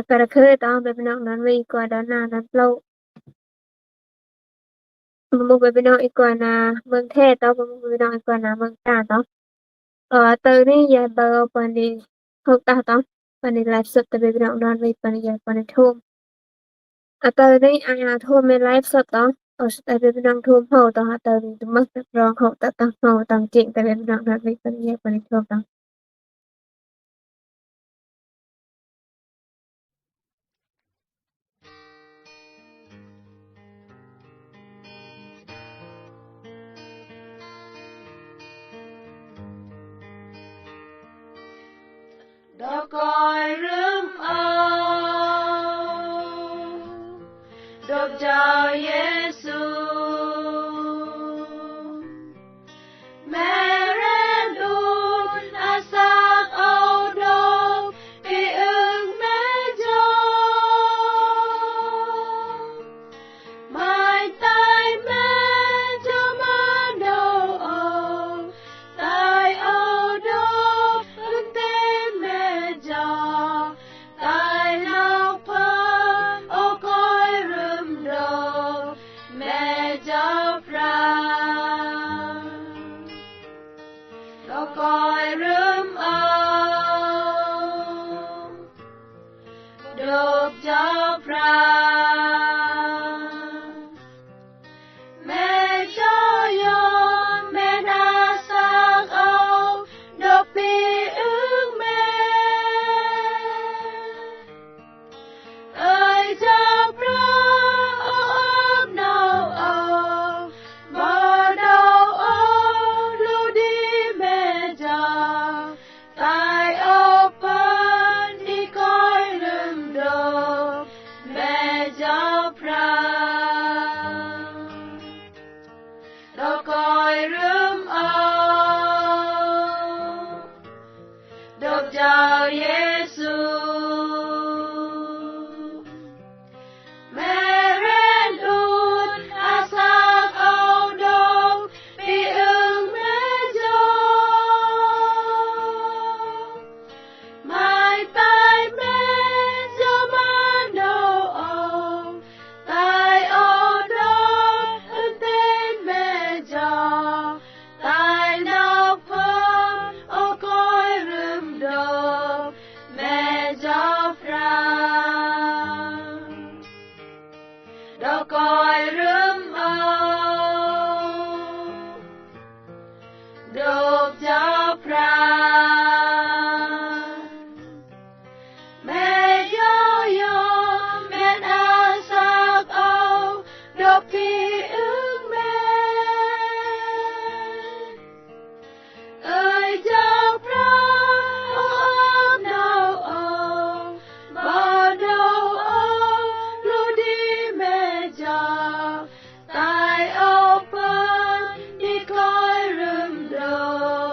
ກະລະເຄີຍຕອງ ແບບພີ່ນ້ອງດອນວີ ກວາດອນນາ ດອນໂປ ປະມຸກແບບພີ່ນ້ອງອີກກວານາເມືອງແທ້ຕອງ ປະມຸກແບບພີ່ນ້ອງອີກກວານາເມືອງຕາຕອງ. ເອີ ເຕີນີ້ຢາຍເບີປານີໂຮກຕາຕອງ ປານີໄລຟ໌ສົດ ແຕ່ແບບພີ່ນ້ອງດອນວີ ປານີຢາຍປານີໂທມ ອາເຕີນີ້ອາໂທມແມ່ນໄລຟ໌ສົດຕອງ ເອີ ແຕ່ແບບພີ່ນ້ອງໂທມໂຮຕອງ ອາເຕີນີ້ຕົວມັກຮັບຮອງໂຮຕອງ ໂຮຕອງຈິງ ແຕ່ແບບພີ່ນ້ອງດອນວີ ປານີຢາຍປານີໂທມຕອງ. ດອກກອຍລືມເອົາ ດົບເຈົ້າເຢຊູ. ແມ່ແລນອຸນອາສາກເອົາດົບປີອຶງແມ່ເຈົ້າ ມາຍຕາຍແມ່ເຈົ້າມາໂດເອົາ ຕາຍເອົາດົບອຶງເຕັນແມ່ເຈົ້າ ຕາຍນອກເພິ່ນໂອກອຍລືມດົບແມ່ເຈົ້າພຣາ ໂອກອຍລືມເອົາດົບເຈົ້າພຣາ ແມ່ເຈົ້າຢອມແມ່ນອາສາກເອົາ ດົບປີອຶງແມ່ ເອີຍເຈົ້າພຣາ ໂອອອບນອກເອົາ ບໍ່ນອກເອົາລູກດີແມ່ເຈົ້າ ຕາຍເອົາເພິ່ນອີກອຍລືມດົບແມ່ເຈົ້າພຣາ ໂອກອຍລືມເອົາດົບເຈົ້າເຢຊູ ແມ່ແລນອຸນອາສາກເອົາດົບປີອຶງແມ່ເຈົ້າ ມາຍຕາຍແມ່ເຈົ້າມາໂດເອົາ ຕາຍເອົາດົບອຶງເຕັນແມ່ເຈົ້າ ຕາຍນອກເພິ່ນໂອກອຍລືມດົບແມ່ເຈົ້າພຣາ ໂອກອຍລືມເອົາ ດົບເຈົ້າພຣາ ແມ່ເຈົ້າຢອມແມ່ນອາສາກເອົາ ດົບປີອຶງແມ່ ເອີຍເຈົ້າພຣາ ໂອອອບນອກເອົາ ບໍ່ນອກເອົາລູກດີແມ່ເຈົ້າ ຕາຍເອົາເພິ່ນອີກອຍລືມດົ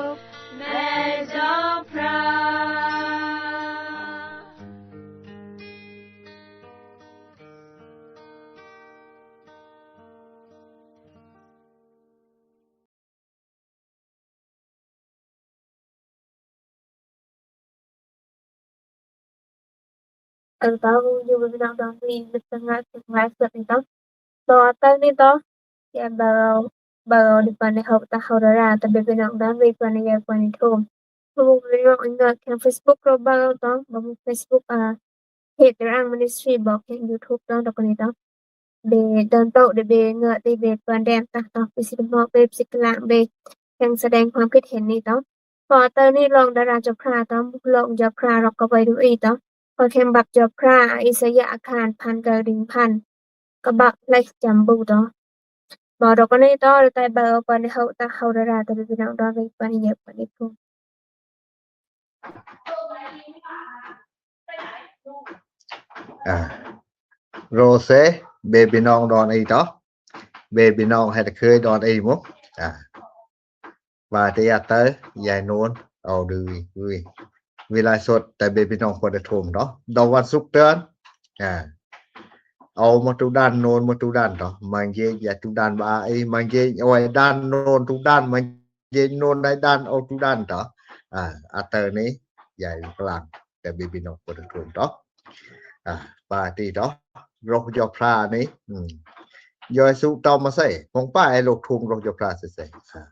ບແມ່ເຈົ້າພຣາ. ເອີ ຕາວຢູ່ເປັນພີ່ນ້ອງດອນວີ ເປັນສະຫງ່າ ສະຫງ່າສຸດນີ້ເນາະ ຕໍ່ເຕີນີ້ຕໍ່ ຢາເບົາ ເບົາດີກວ່າໃນເຮົາຕາເຮົາດາລາ ແຕ່ເປັນພີ່ນ້ອງດອນວີ ກວ່າໃນຢາກວ່າໃນໂທມ ບໍ່ຮູ້ເລື່ອງເງືອກ ທາງເຟສບຸກກໍເບົາຕ້ອງ ບໍ່ມີເຟສບຸກ ອ່າ ເພຈດາລາງມິນິສທຣີ ບອກແຫ່ງຢູທູບຕ້ອງ ດອກກະນີ້ຕ້ອງ ເບເດີນໂຕະ ເດເບເງືອກ ເດເບເປິນແດງຕາຕ້ອງ ເບຊິດມອກ ເບຊິກລາງ ເບແຫ່ງສະແດງຄວາມຄິດເຫັນນີ້ຕ້ອງ ພໍເຕີນີ້ລອງດາລາຈອບພຣາຕ້ອງ ລອງຈອບພຣາ ລອກກະໄວດູອີຕ້ອງ ພໍແຄມບັບຈອບພຣາ ອາອິສະຍະອາຄານ ພັນກະດິງພັນ ກະບັກໄລຈຳບູຕ້ອງ ບອກດອກກະນີ້ຕໍ່ ແຕ່ເບົາປານເຮົາ ຕາເຮົາດາລາ ແຕ່ເປັນພີ່ນ້ອງດອນວີ ປານເຍ ປານອີກ ອ່າ ໂຣເຊ ເບບີນ້ອງດອນອີຕອ ເບບີນ້ອງແຮດເຄີຍດອນອີໝູ່ ອ່າ ວາເຕຍາເຕີ ຍາຍໂນນ ເອົາດື ວີ ວີລາຍສົດ ແຕ່ເບບີນ້ອງຄົນໄດ້ໂທມເນາະ ດອກວັນສຸກເຕືອນ ອ່າ ເອົາມາຕູດານ ໂນນມາຕູດານເນາະ ມັງເຢຍຕູດານ ບາອີ ມັງເຢອອຍດານ ໂນນຕູດານ ມັງ ເຢໂນນໄດ້ດານ ເອົາຕູດານຕອ ອາ ອາເຕີນີ້ ຢາຍກາງ ແຕ່ເບບີນ້ອງຄົນໄດ້ໂທມຕອ ອາ ປາຕິໂທ ໂລກຢອກພຣານີ້ ອືມ ຢອຍສຸຕອມມາໃສ່ ຜົງປ້າຍໂລກທຸມໂລກຢອກພຣາໃສ່ ອາ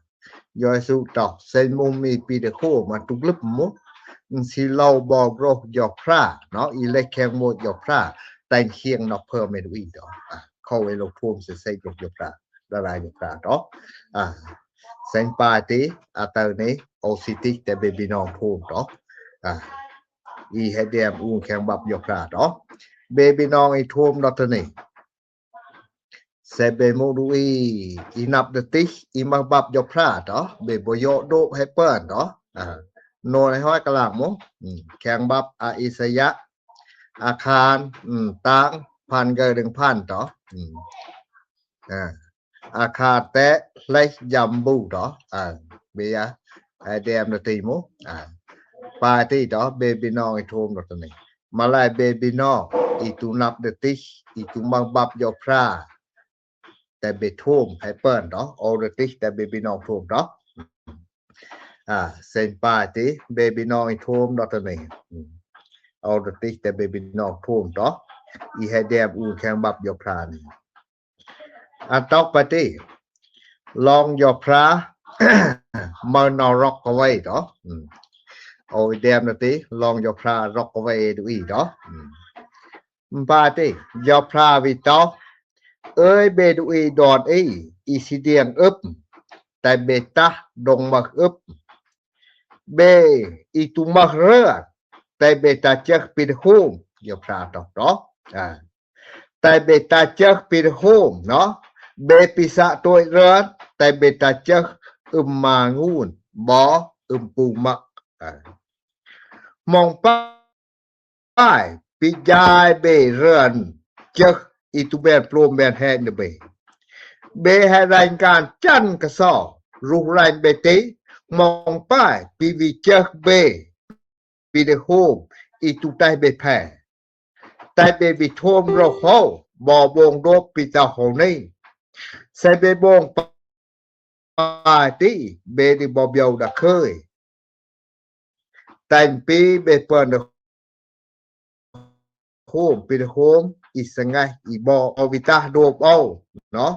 ຢອຍສຸຕອ ເຊັນມຸມມີປີເດໂຄມາຕຸກລຶບໝູ່ ຊິເລົ່າບອກໂລກຢອກພຣາເນາະ ອີເລັກແຂງໂມດຢອກພຣາ ແຕ່ງຄຽງນອກເພີເມດູອີດອ ອາ ເຂົ້າໄວ້ໂລກທຸມໃສ່ໂລກຢອກພຣາ ລະລາຍຢອກພຣາຕອ ອາ ເຊັນປາຕິ ອາເຕີເນ ໂອຊິຕິ ແຕ່ເບບີນ້ອງທຸມຕອ ອາ ອີແຮແດມອູແຂງບັບຢອກພຣາຕອ ເບບີນ້ອງອີທຸມດອກເຕີເນ ແຊເບມູດູອີ ອີນັບເດຕິ ອີມາບັບຢອກພຣາຕອ ເບບໍ່ໂຍໂດບໃຫ້ເປິ້ນຕອ ອາ ໂນໃນຫ້ອຍກະລາງໝູ ອືມ ແຂງບັບອາອິສຍະ ອາຄານ ອືມ ຕາງ ພັນເກີໜຶ່ງພັນຕອ ອືມ ອາ ອາຄາແຕະເລັກຢຳບູຕອ ອາ ເບຍ ອາແດມນະຕີໝູ ອາ ປາຕິຕອ ເບບີນ້ອງອີໂທມໂລດຕະນີ້ ມາລາຍເບບີນ້ອງ ອີຕູນັບເດຕິ ອີຕູມັງບັບຢອກພຣາ ແຕ່ເບໂທມໃຫ້ເປິ້ນຕອ ໂອເດຕິ ແຕ່ເບບີນ້ອງໂທມຕອ ອາ ເຊັນປາຕິ ເບບີນ້ອງອີໂທມໂລດຕະນີ້ ອືມ ໂອເດຕິ ແຕ່ເບບີນ້ອງໂທມຕອ ອີແຮແດມອູແຂງບັບຢອກພຣານີ້ ອາຕອກປາຕິ ລອງຢອກພຣາ ເມີນອຣອກກະໄວຕອ ອືມ ໂອເດມນະຕິ ລອງຢອກພຣາຣອກກະໄວດູອີຕອ ອືມ ປາຕິ ຢອກພຣາວິຕອ ເອີຍເບດູອີດອນອີ ອີຊີດຽງອຶບ ແຕ່ເບຕາດົງມາກອຶບ ເບ ອີຕູມາກເຣ ແຕ່ເບຕາເຈີກປິດໂຮມ ຢອກພຣາຕອ ຕອ ອາ ແຕ່ເບຕາເຈີກປິດໂຮມເນາະ ເບປີສະໂຕຍເຣ ແຕ່ເບຕາເຈີກອຶມມາງູນ ບໍອຶມປູມັກ ອາ ມອງປາຍ ປີຢາຍເບເຣ ເຈີກ ອີຕູແບນໂປຣມແບນແຮງເດເບ ເບໃຫ້ລາຍງານຈັນກະຊໍ ລູກລາຍເບຕິ ມອງປາຍ ປີວີເຈີກເບ ປີເດໂຮມ ອີຕູໄຕເບແພ ໄຕເບບິໂທມໂລໂຮ ບໍບົງໂດບປີຕາໂຮນີ ໃສ່ເບບົງປາຍຕິ ເບດີບໍບຽວດາເຄີຍ ແຕ່ງປີເບເປິນໂຮມ ປີເດໂຮມ ອີສະໄງ ອີບໍ ອອວິຕາໂດບເອົາ ເນາະ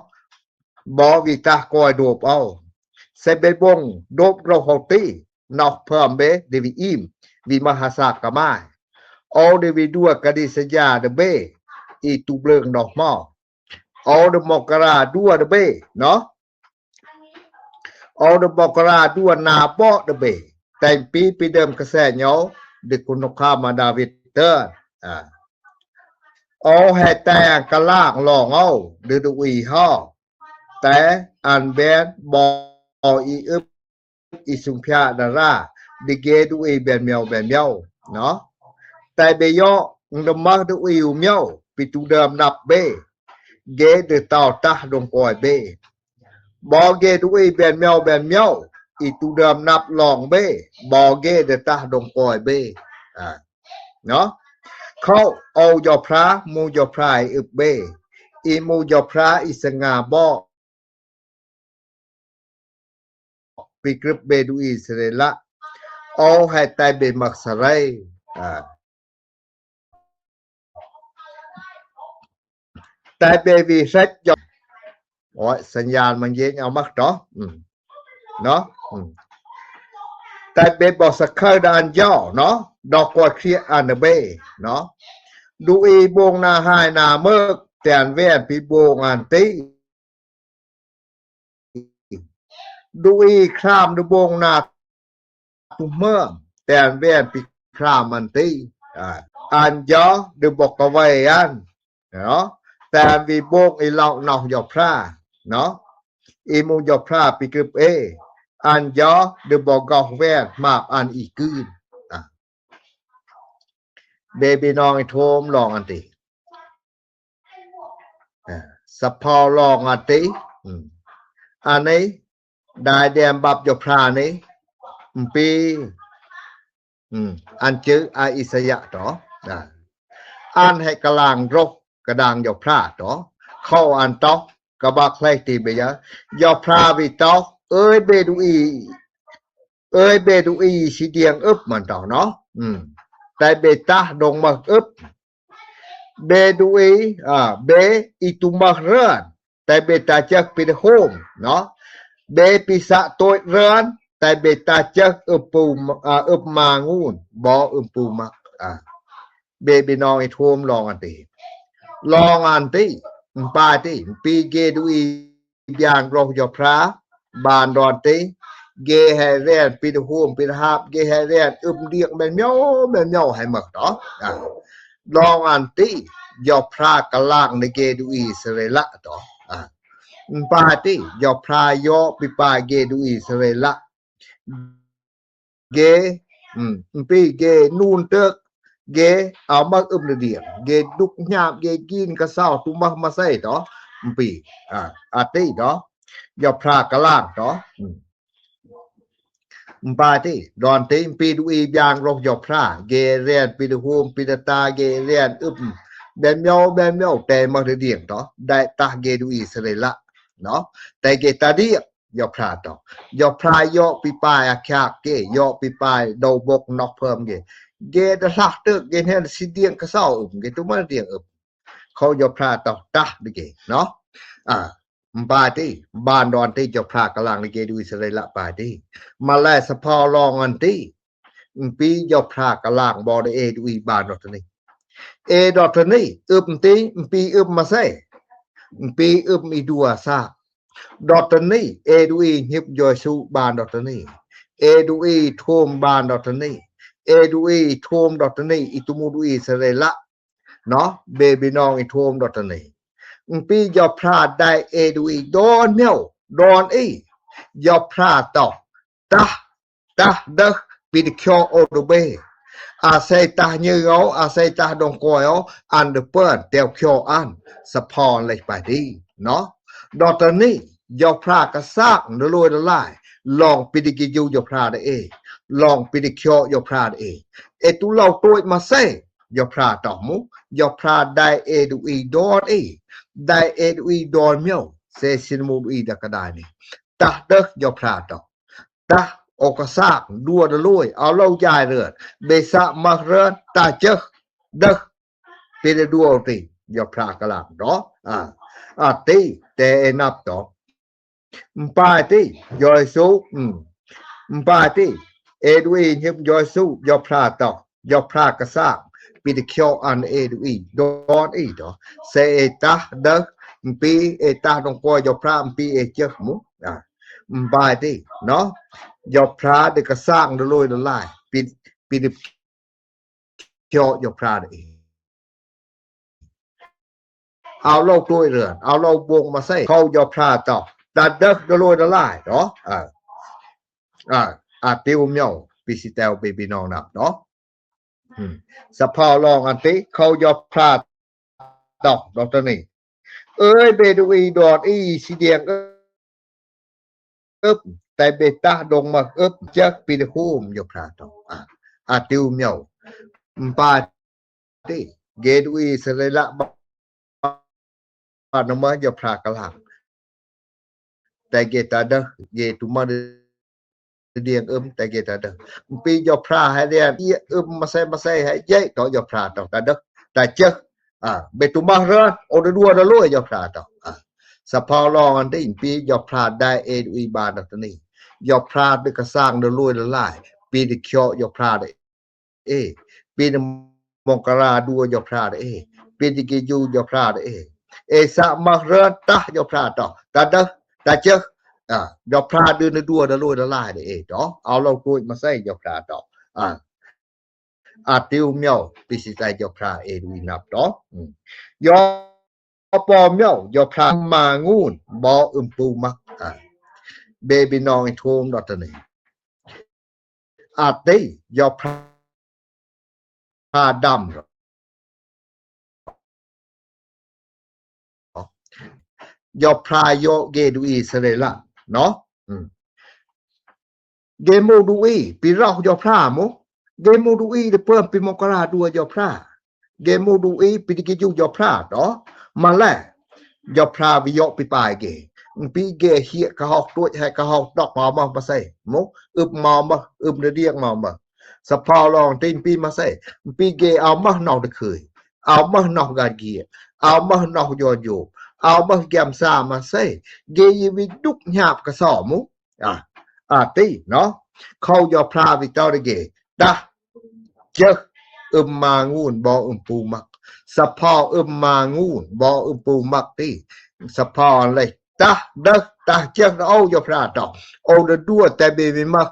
ບໍວິຕາກອຍໂດບເອົາ ໃສ່ເບບົງໂດບໂລໂຮຕີ ນອກເພີ່ມເບ ເດວີອີມ ວິມະຫາສາກະມາຍ ໂອເດວີດັວກະດີສະຍາເດເບ ອີຕູເບລິງນອກມອ ໂອເດມໍກະລາດັວເດເບ ເນາະ ໂອເດມໍກະລາດັວນາເບາະເດເບ ແຕ່ງປີປີເດີມກະແສໂຍ ເດກຸນໂນຄາມາດາວິດເຕີ ອາ ໂອແຮແຕງກະລາງລອງເອົາ ເດດູອີຮໍ ແຕ່ອັນແບນບໍອີອຶບ ອີຊຸງພຽດາຣາ ເດເກດູອີແບນມຽວແບນມຽວ ເນາະ ແຕ່ເບເຍາະ ເດີມາກດູອີມຽວ ປີຕູເດີມນັບເບ ເກເດີຕາຕາດົງກອຍເບ ບໍເກດູອີແບນມຽວແບນມຽວ ອີຕູເດີມນັບລອງເບ ບໍເກເດີຕາດົງກອຍເບ ອາ ເນາະ ເຂົາເອົາຢໍພຣາ ໝູຢໍພຣາອີອຶບເບ ອີໝູຢໍພຣາ ອີສະຫງ່າບໍ ປີກຶບເບດູອີສະເຣລະ ໂອແຮແຕເບມັກສະເຣ ອາ ແຕເບວີເຊັດຢໍ ໂອ້ຍ ສັນຍານມັນເຢັນເອົາມັກຕອ ອືມ ເນາະ ອືມ ແຕເບບໍສະເຄີດານຢໍ ເນາະ ດອກກວດເຄຍອັນເບ ເນາະ ດູອີບົງນາຫາຍນາເມີກ ແຕນແວນປີບົງອັນຕີ ດູອີຄຣາມດຸບົງນາຕຸເມີມ ແຕນແວນປີຄຣາມອັນຕີ ອາ ອັນຢໍ ດຸບົກກະໄວອັນ ເນາະ ແຕນວີບົງອີເລົ່ານອກຢໍພຣາ ເນາະ ອີໝູຢໍພຣາປີກຶບເອ ອັນຢໍ ດຸບົກກະໄວແວນ ມາບອັນອີກືນ ອາ ເບບີນ້ອງອີໂທມລອງອັນຕີ ອາ ສະເພາະລອງອາຕິ ອືມ ອັນນີ້ ດາຍແດມບັບຢໍພຣານີ້ ອືມ ປີ ອືມ ອັນຈື່ອາອິສະຍະໂຕ ອາ ອັນໃຫ້ກະລາງໂລກກະດາງຢໍພຣາໂຕ ເຂົາອັນໂຕ ກະບັກແລກຕີເບຍ ຢໍພຣາວິໂຕ ເອີຍເບດູອີ ເອີຍເບດູອີ ຊິດຽງອຶບມັນໂຕເນາະ ອືມ ແຕ່ເບຕາດົງມາອຶບ Bê đu i, a, bê i tu mah rơn, tai bê ta chah pi de hôm, no. Bê pi sa tôi rơn, tai bê ta chah ưp pu, a, ưp ma ngun, bo ưp pu mah, a. Bê bi nong i thôm long an ti. Long an ti, mpa ti, pi gê đu i biang roh yo phra, ban đon ti, gê hai ren, pi de hôm, pi de hap, gê hai ren, ưm điêng, men miau, men miau hai mah to. A. Long an ti, yo phra ka lang ni gê đu i srê la to. A. Mpa ti, yo phra yo pi pa gê đu i srê la. Gê, ưm, mpi gê nun tơk, gê ao mah ưm ni điêng, gê duk nhap, gê gin ka sao tu mah ma sai to, mpi, a, a ti to, yo phra ka lang to, ưm. Mpa ti, đon ti, mpi đu i biang roh yo phra, gê ren pi de hôm, pi de ta, gê ren ưm, ben miau, ben miau, tai mah ni điêng to, dai tah gê đu i srê la, no, tai gê ta điêng, yo phra to. Yo phra yo pi pai a khak gê, yo pi pai đo bok nok phơm gê. Gê đa hlah tơk, gê nen si điêng ka sao ưm, gê tu mah điêng ưm. Khâu yo phra to, tah đi gê, no. A, mpa ti, ban đon ti, yo phra ka lang đi gê đu i srê la pa ti. Ma lai sa phao long an ti, mpi yo phra ka lang bo de ê đu i ban đo ta ni. Ê đo ta ni, ưm ti, mpi ưm ma sai. Mpi ưm i dua sa. Đo ta ni, ê đu i nhiếp yo su ban đo ta ni. Ê đu i thôm ban đo ta ni. Ê đu i thôm đo ta ni, i tu mu đu i srê la. No, bê bi nong i thôm đo ta ni. Mpi yo phra dai ê đu i đon miau, đon i. Yo phra to. Tah, tah dơh, pi de khio ô đu bê. A sai tah như ngô, a sai tah đong koi ô, ăn de pơn, teo khio ăn, sa phon leh pa ti, no. Đo ta ni, yo phra ka sak, đo lôi đo lai, long pi de gê ju yo phra de ê, long pi de khio yo phra de ê. Ê tu lau tôi ma sai, yo phra to mu, yo phra dai ê đu i đon i, dai ê đu i đon miau, sai sin mu đu i đa ka dai ni. Tah dơh, yo phra to. Tah, ô ka sak, đua đa lôi, ao lau jai rơn, bê sa mah rơn, ta chah, dơh, pi de đua ti, yo phra ka lang to. A, a ti, te ê nap to. Mpa ti, yo su, ưm. Mpa ti, ê đu i nhiếp yo su, yo phra to. Yo phra ka sak, pi de khio ăn ê đu i, đon i to. Sai ê tah dơh, mpi ê tah đong koi yo phra, mpi ê chah mu. A. Mpa ti, no. Yo phra de ka sak đo lôi đo lai, pi, pi de khio yo phra de ê. Ao lau tôi rơn, ao lau bông ma sai, khâu yo phra to. Ta dơh đo lôi đo lai to. A. A, a tiu miau, pi si teo bê bi nong nap to. Ưm. Sa phao long an ti, khâu yo phra to, đo ta ni. Ơi, bê đu i đon i si điêng ưp, tai bê tah đong mah ưp, chah pi de hôm yo phra to. A, a tiu miau. Mpa ti, gê đu i srê la ba, ba no mah yo phra ka lang. Tai gê ta dơh, gê tu mah điêng ưm, tai gê ta dơh. Mpi yo phra hai điêng, i ưm ma sai ma sai hai jai to yo phra to, ta dơh, ta chah. A, bê tu mah rơn, ô đa đua đa lôi yo phra to. A. Sa phao long an ti, mpi yo phra dai ê đu i ban đo ta ni. Yo phra de ka sak đo lôi đo lai, pi de khio yo phra de ê, pi de mông ka ra đua yo phra de ê, pi de gê ju yo phra de ê. Ê sa mah rơn tah yo phra to, ta dơh, ta chah. A, yo phra đu ni đua đa lôi đa lai de ê to. Ao lau tôi ma sai yo phra to. A. A tiu miau, pi si tai yo phra ê đu i nap to. Ưm. Yo po miau, yo phra ma ngun, bo ưm pu mah. A. Bê bi nong i thôm đo ta ni. A ti, yo phra, phra dăm. Yo phra yo gê đu i srê la, no. Ưm. Gê mu đu i, pi roh yo phra mu. Gê mu đu i de pơm pi mông ka ra đua yo phra. Gê mu đu i, pi de gê ju yo phra to. Ma lai, yo phra vi yo pi pai gê. Mpi gê hiê ka hok tuai hai ka hok tok mau mah ma sai. Mu, ưp mau mah, ưp ni điêng mau mah. Sa phao long ti mpi ma sai. Mpi gê ao mah nau de khơi. Ao mah noh gah giê, ao mah noh yon yôm, ao mah giăm sa ma se, gê yê vi duk nhap ka so mu. A, a ti noh. Khâu Yôh Phra vi tô đê gê. Tah, chơh, ưm ma ngun, bo ưm pu măk. Sa pho ưm ma ngun, bo ưm pu măk ti. Sa pho leh. Tah, dơh, tah, chơh, âu Yôh Phra tô. Âu đa đua, te bê vi mah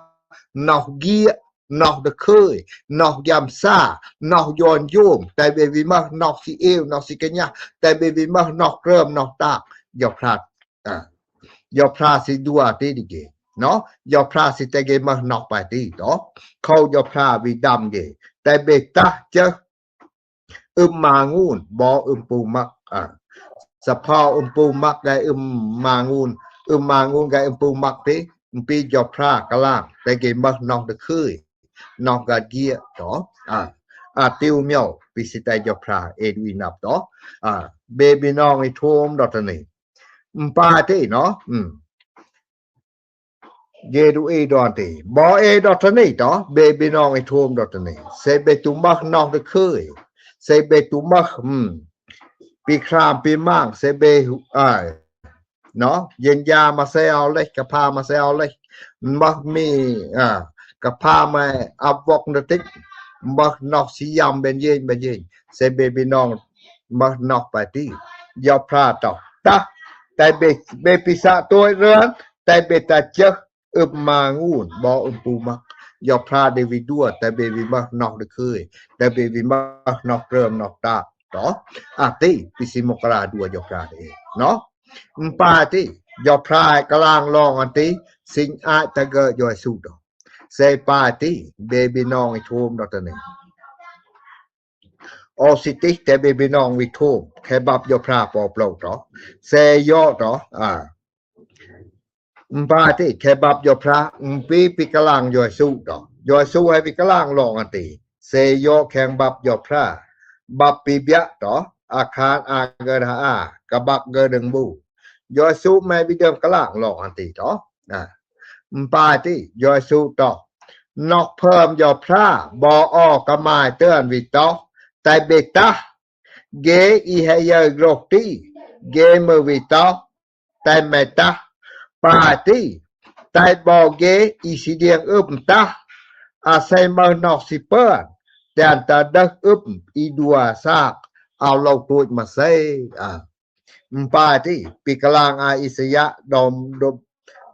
noh giê, noh đa khơi, noh giăm sa, noh yon yôm, te bê vi mah noh si êo, noh si kơnhah, te bê vi mah noh krơm, noh tak. Yôh Phra, a, Yôh Phra si đua ti đê gê. Noh, Yôh Phra si te gê mah noh pa ti tô. Khâu Yôh Phra vi dăm gê. Te bê tah, chơh, ưm ma ngun, bo ưm pu măk. A, sa pho ưm pu măk, gay ưm ma ngun, ưm ma ngun, gay ưm pu măk ti, ưm pi Yôh Phra klang, te gê mah noh đa khơi, noh gah giê tô. A, a tiu miao, pi si te Yôh Phra, ê đu i năp tô. A, bê bi nong i thôm đôh ta ni. Ưm pa ti noh, ưm. Gê đu ê đon ti. Bo ê đôh ta ni tô, bê bi nong i thôm đôh ta ni. Se bê tu mah noh đa khơi. Se bê tu mah, ưm. Pi khram pi mang, se bê, a, noh, yên gia ma se ao leh, ka pha ma se ao leh. Mah mi, a, ka pha ma ăp wok đa tik. Mah noh si yăm ben yên, ben yên. Se bê bi nong mah noh pa ti. Yôh Phra tô. Tah, te bê, bê pi sa tôi rơn, te bê tah chơh, ưm ma ngun, bo ưm pu măk. Yôh Phra đê vi đua, te bê vi mah noh đa khơi, te bê vi mah noh krơm, noh tak tô. A ti, pi si mok kra đua Yôh Phra đê, noh. Ưm pa ti, Yôh Phra klang long an ti, sĭng ai ta gơ̆ Yôh Yêsu tô. Se pa ti, bê bi nong i thôm đôh ta ni. Ô si ti, te bê bi nong vi thôm, khe băp Yôh Phra pô plâu tô. Se yôh tô, a. Ưm pa ti, khe băp Yôh Phra, ưm pi pi klang Yôh Yêsu tô. Yôh Yêsu he pi klang long an ti. Se yôh kheng băp Yôh Phra. Băp pi biă tô, a khan a gơ̆ đah a, ka băk gơ̆ đơ̆ng bu. Yôh Yêsu me bi đơ̆ng klang long an ti tô. A. Ưm pa ti, Yôh Yêsu tô. Noh phơm Yôh Phra, bo ô ka mai tơn vi tô. Te bê tah, gê i he yơ grôh ti, gê mơ vi tô. Te me tah, pa ti, te bo gê i si điêng ưm tah, a se mơ noh si pơn, te an ta đơh ưm i đua sak, ao lâu tuch ma se, a. Ưm pa ti, pi klang a Isaya, đom, đom,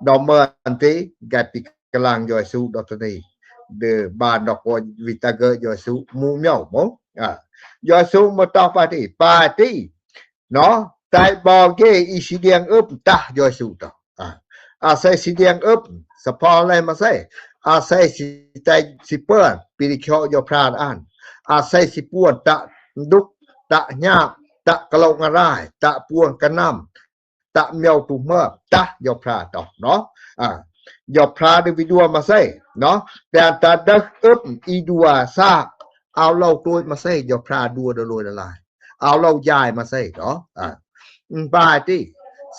đom mơ an ti, gay pi klang Yôh Yêsu đôh ta ni. Đê ban đôh kô vi ta gơ̆ Yôh Yêsu, mu miao mo, a. Yôh Yêsu mơ tô pa ti, pa ti, Noh, te bo gê i si điêng ưm tah Yôh Yêsu tô. A, a se si điêng ưm, sa pho leh ma se. A se si te si pơn, pi di khiô Yôh Phra an. A se si puôn ta duk, ta nhap, ta ka lông a rai, ta puôn ka năm, ta miao tu mơm, tah Yôh Phra tô, noh. A, Yôh Phra đê vi đua ma se, noh. Te an ta đơh ưm i đua sak, ao lâu tuch ma se, Yôh Phra đua đa lôi đa lai. Ao lâu djai ma se tô. A. Ưm pa ti,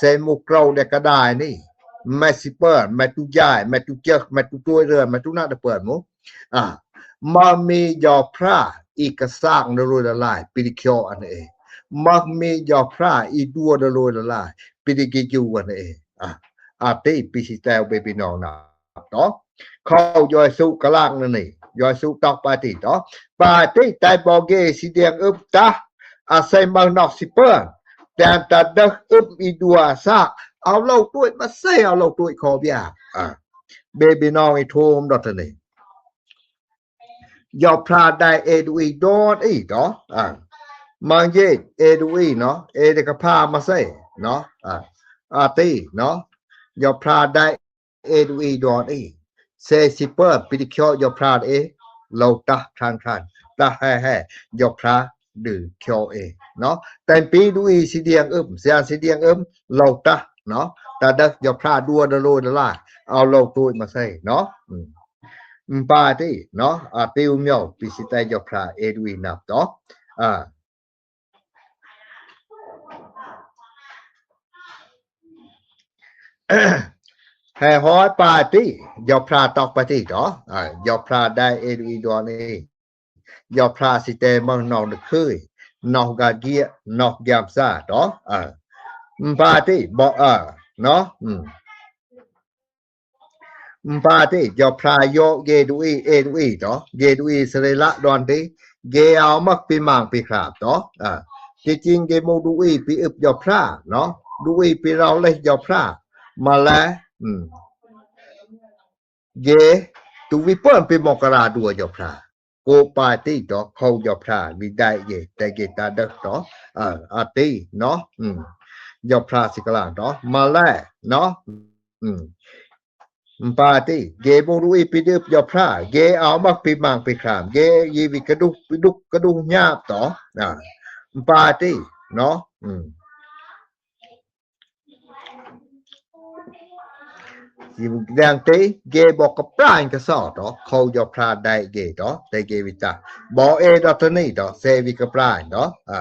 se mu krâu đe ka đai ni. Me si pơn, me tu djai, me tu chơh, me tu tuch rơn, me tu na đa pơn mu. A. Mơ mi Yôh Phra, i ka sang đa lôi đa lai, pi di khiô an ê. Mơ mi Yôh Phra, i đua đa lôi đa lai, pi di ki ju an ê. A. A ti, pi si teo bê bi nong na. Tô. Khâu Yôh Yêsu klang na ni. Yôh Yêsu tô pa ti tô. Pa ti te bo gê si điêng ưm tah. A se mơ noh si pơn. Te an ta đơh ưm i đua sak. Ao lâu tuch ma se, ao lâu tuch khô bia. A. Bê bi nong i thôm đôh ta ni. Yôh Phra đai ê đu i đon i tô. A. Mang yê ê đu i noh. Ê đê ka pha ma se. Noh. A. A ti noh. Yôh Phra đai ê đu i đon i. Se si pơn pi di khiô Yôh Phra ê, lâu tah than than. Tah he he, Yôh Phra đư khiô ê. Noh. Te pi đu i si điêng ưm, se an si điêng ưm, lâu tah, noh. Ta đơh Yôh Phra đua đa lôi đa lai. Ao lâu tuch ma se, noh. Ưm. Ưm pa ti, noh. A tiu miao, pi si te Yôh Phra ê đu i năp tô. A. He hoi pa ti, Yôh Phra tô pa ti tô. A, Yôh Phra đai ê đu i đon i. Yôh Phra si te mơ noh đa khơi. Noh gat giek, noh giam sa to. Ơ. Mpa ti, bo, ơ, no. Hmm. Mpa ti, ເຈົ້າພຣາໂຢເກດູອີ ເອດູອີໂຕ ເກດູອີສະເຣລະດອນຕິ ເກອາວມັກປີມາງປີຄຣາບໂຕ ອາ ທີ່ຈິງເກໂມດູອີປີອຶບເຈົ້າພຣາເນາະ ດູອີປີເຮົາເລຍເຈົ້າພຣາ ມາແລ ອືມ ເກຕູວິເປິນປີມໍກະລາດູເຈົ້າພຣາ ໂກປາຕິໂຕ ເຂົາເຈົ້າພຣາວິໄດເກ ແຕ່ເກຕາເດິກໂຕ ອາ ອາຕິເນາະ ອືມ ເຈົ້າພຣາຊິກະລາງໂຕ ມາແລເນາະ ອືມ ປາຕິ ເກໂມດູອີປີອຶບເຈົ້າພຣາ ເກອາວມັກປີມາງປີຄຣາມ ເກຢີວິກະດຸກ ກະດຸກ ກະດຸຍາບໂຕ ອາ ປາຕິເນາະ ອືມ ຊິແດງຕິ ເກບໍກະປາຍກະຊໍໂຕ ເຂົາເຈົ້າພຣາໄດເກໂຕ ແຕ່ເກວິຕາ ບໍເອດອດຕະນີໂຕ ເຊວິກະປາຍໂຕ ອາ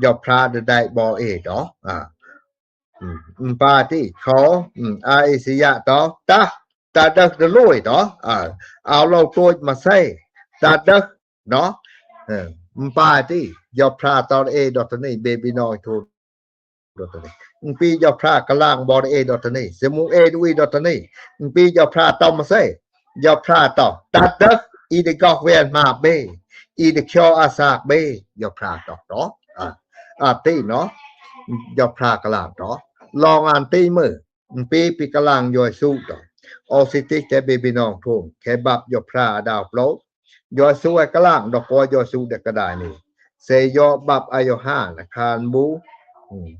ເຈົ້າພຣາໄດ ໄດບໍເອໂຕ ອາ ອືມ ປາຕິ ເຂົາ ອືມ ອາເອສະຍະໂຕ ຕາ ຕາເດິກຕະລຸຍໂຕ ເອີ ເອົາເຫຼົ້າໂຕດມາໃສ່ ຕາເດິກເນາະ ເອີ ປາຕິ ເຈົ້າພຣາຕອນເອດອດຕະນີ ເບບີນ້ອຍໂທດອດຕະນີ ປີເຈົ້າພຣາກະລາງບໍເອດອດຕະນີ ສະມຸງເອດູອີດອດຕະນີ ປີເຈົ້າພຣາຕອມມາໃສ່ ເຈົ້າພຣາຕອບ ຕາເດິກ ອີເດກອກແວນມາເບ ອີເດຄຽວອາສາກເບ ເຈົ້າພຣາຕອບໂຕ ອາ ອາຕິເນາະ ເຈົ້າພຣາກະລາງໂຕ ລອງອານຕິມື ປີ ປີກະລາງຢອຍສຸໂຕ ອອກຊິຕິກແຕ່ເບບີນ້ອງໂທມ ແຄ່ບັບເຈົ້າພຣາອາດາວໂປລ ຢອຍສຸໄອກະລາງ ດອກກອຍຢອຍສຸເດັກກະດາຍນີ້ ເຊໂຍບັບອາໂຍຮານ ຄານບູ ອືມ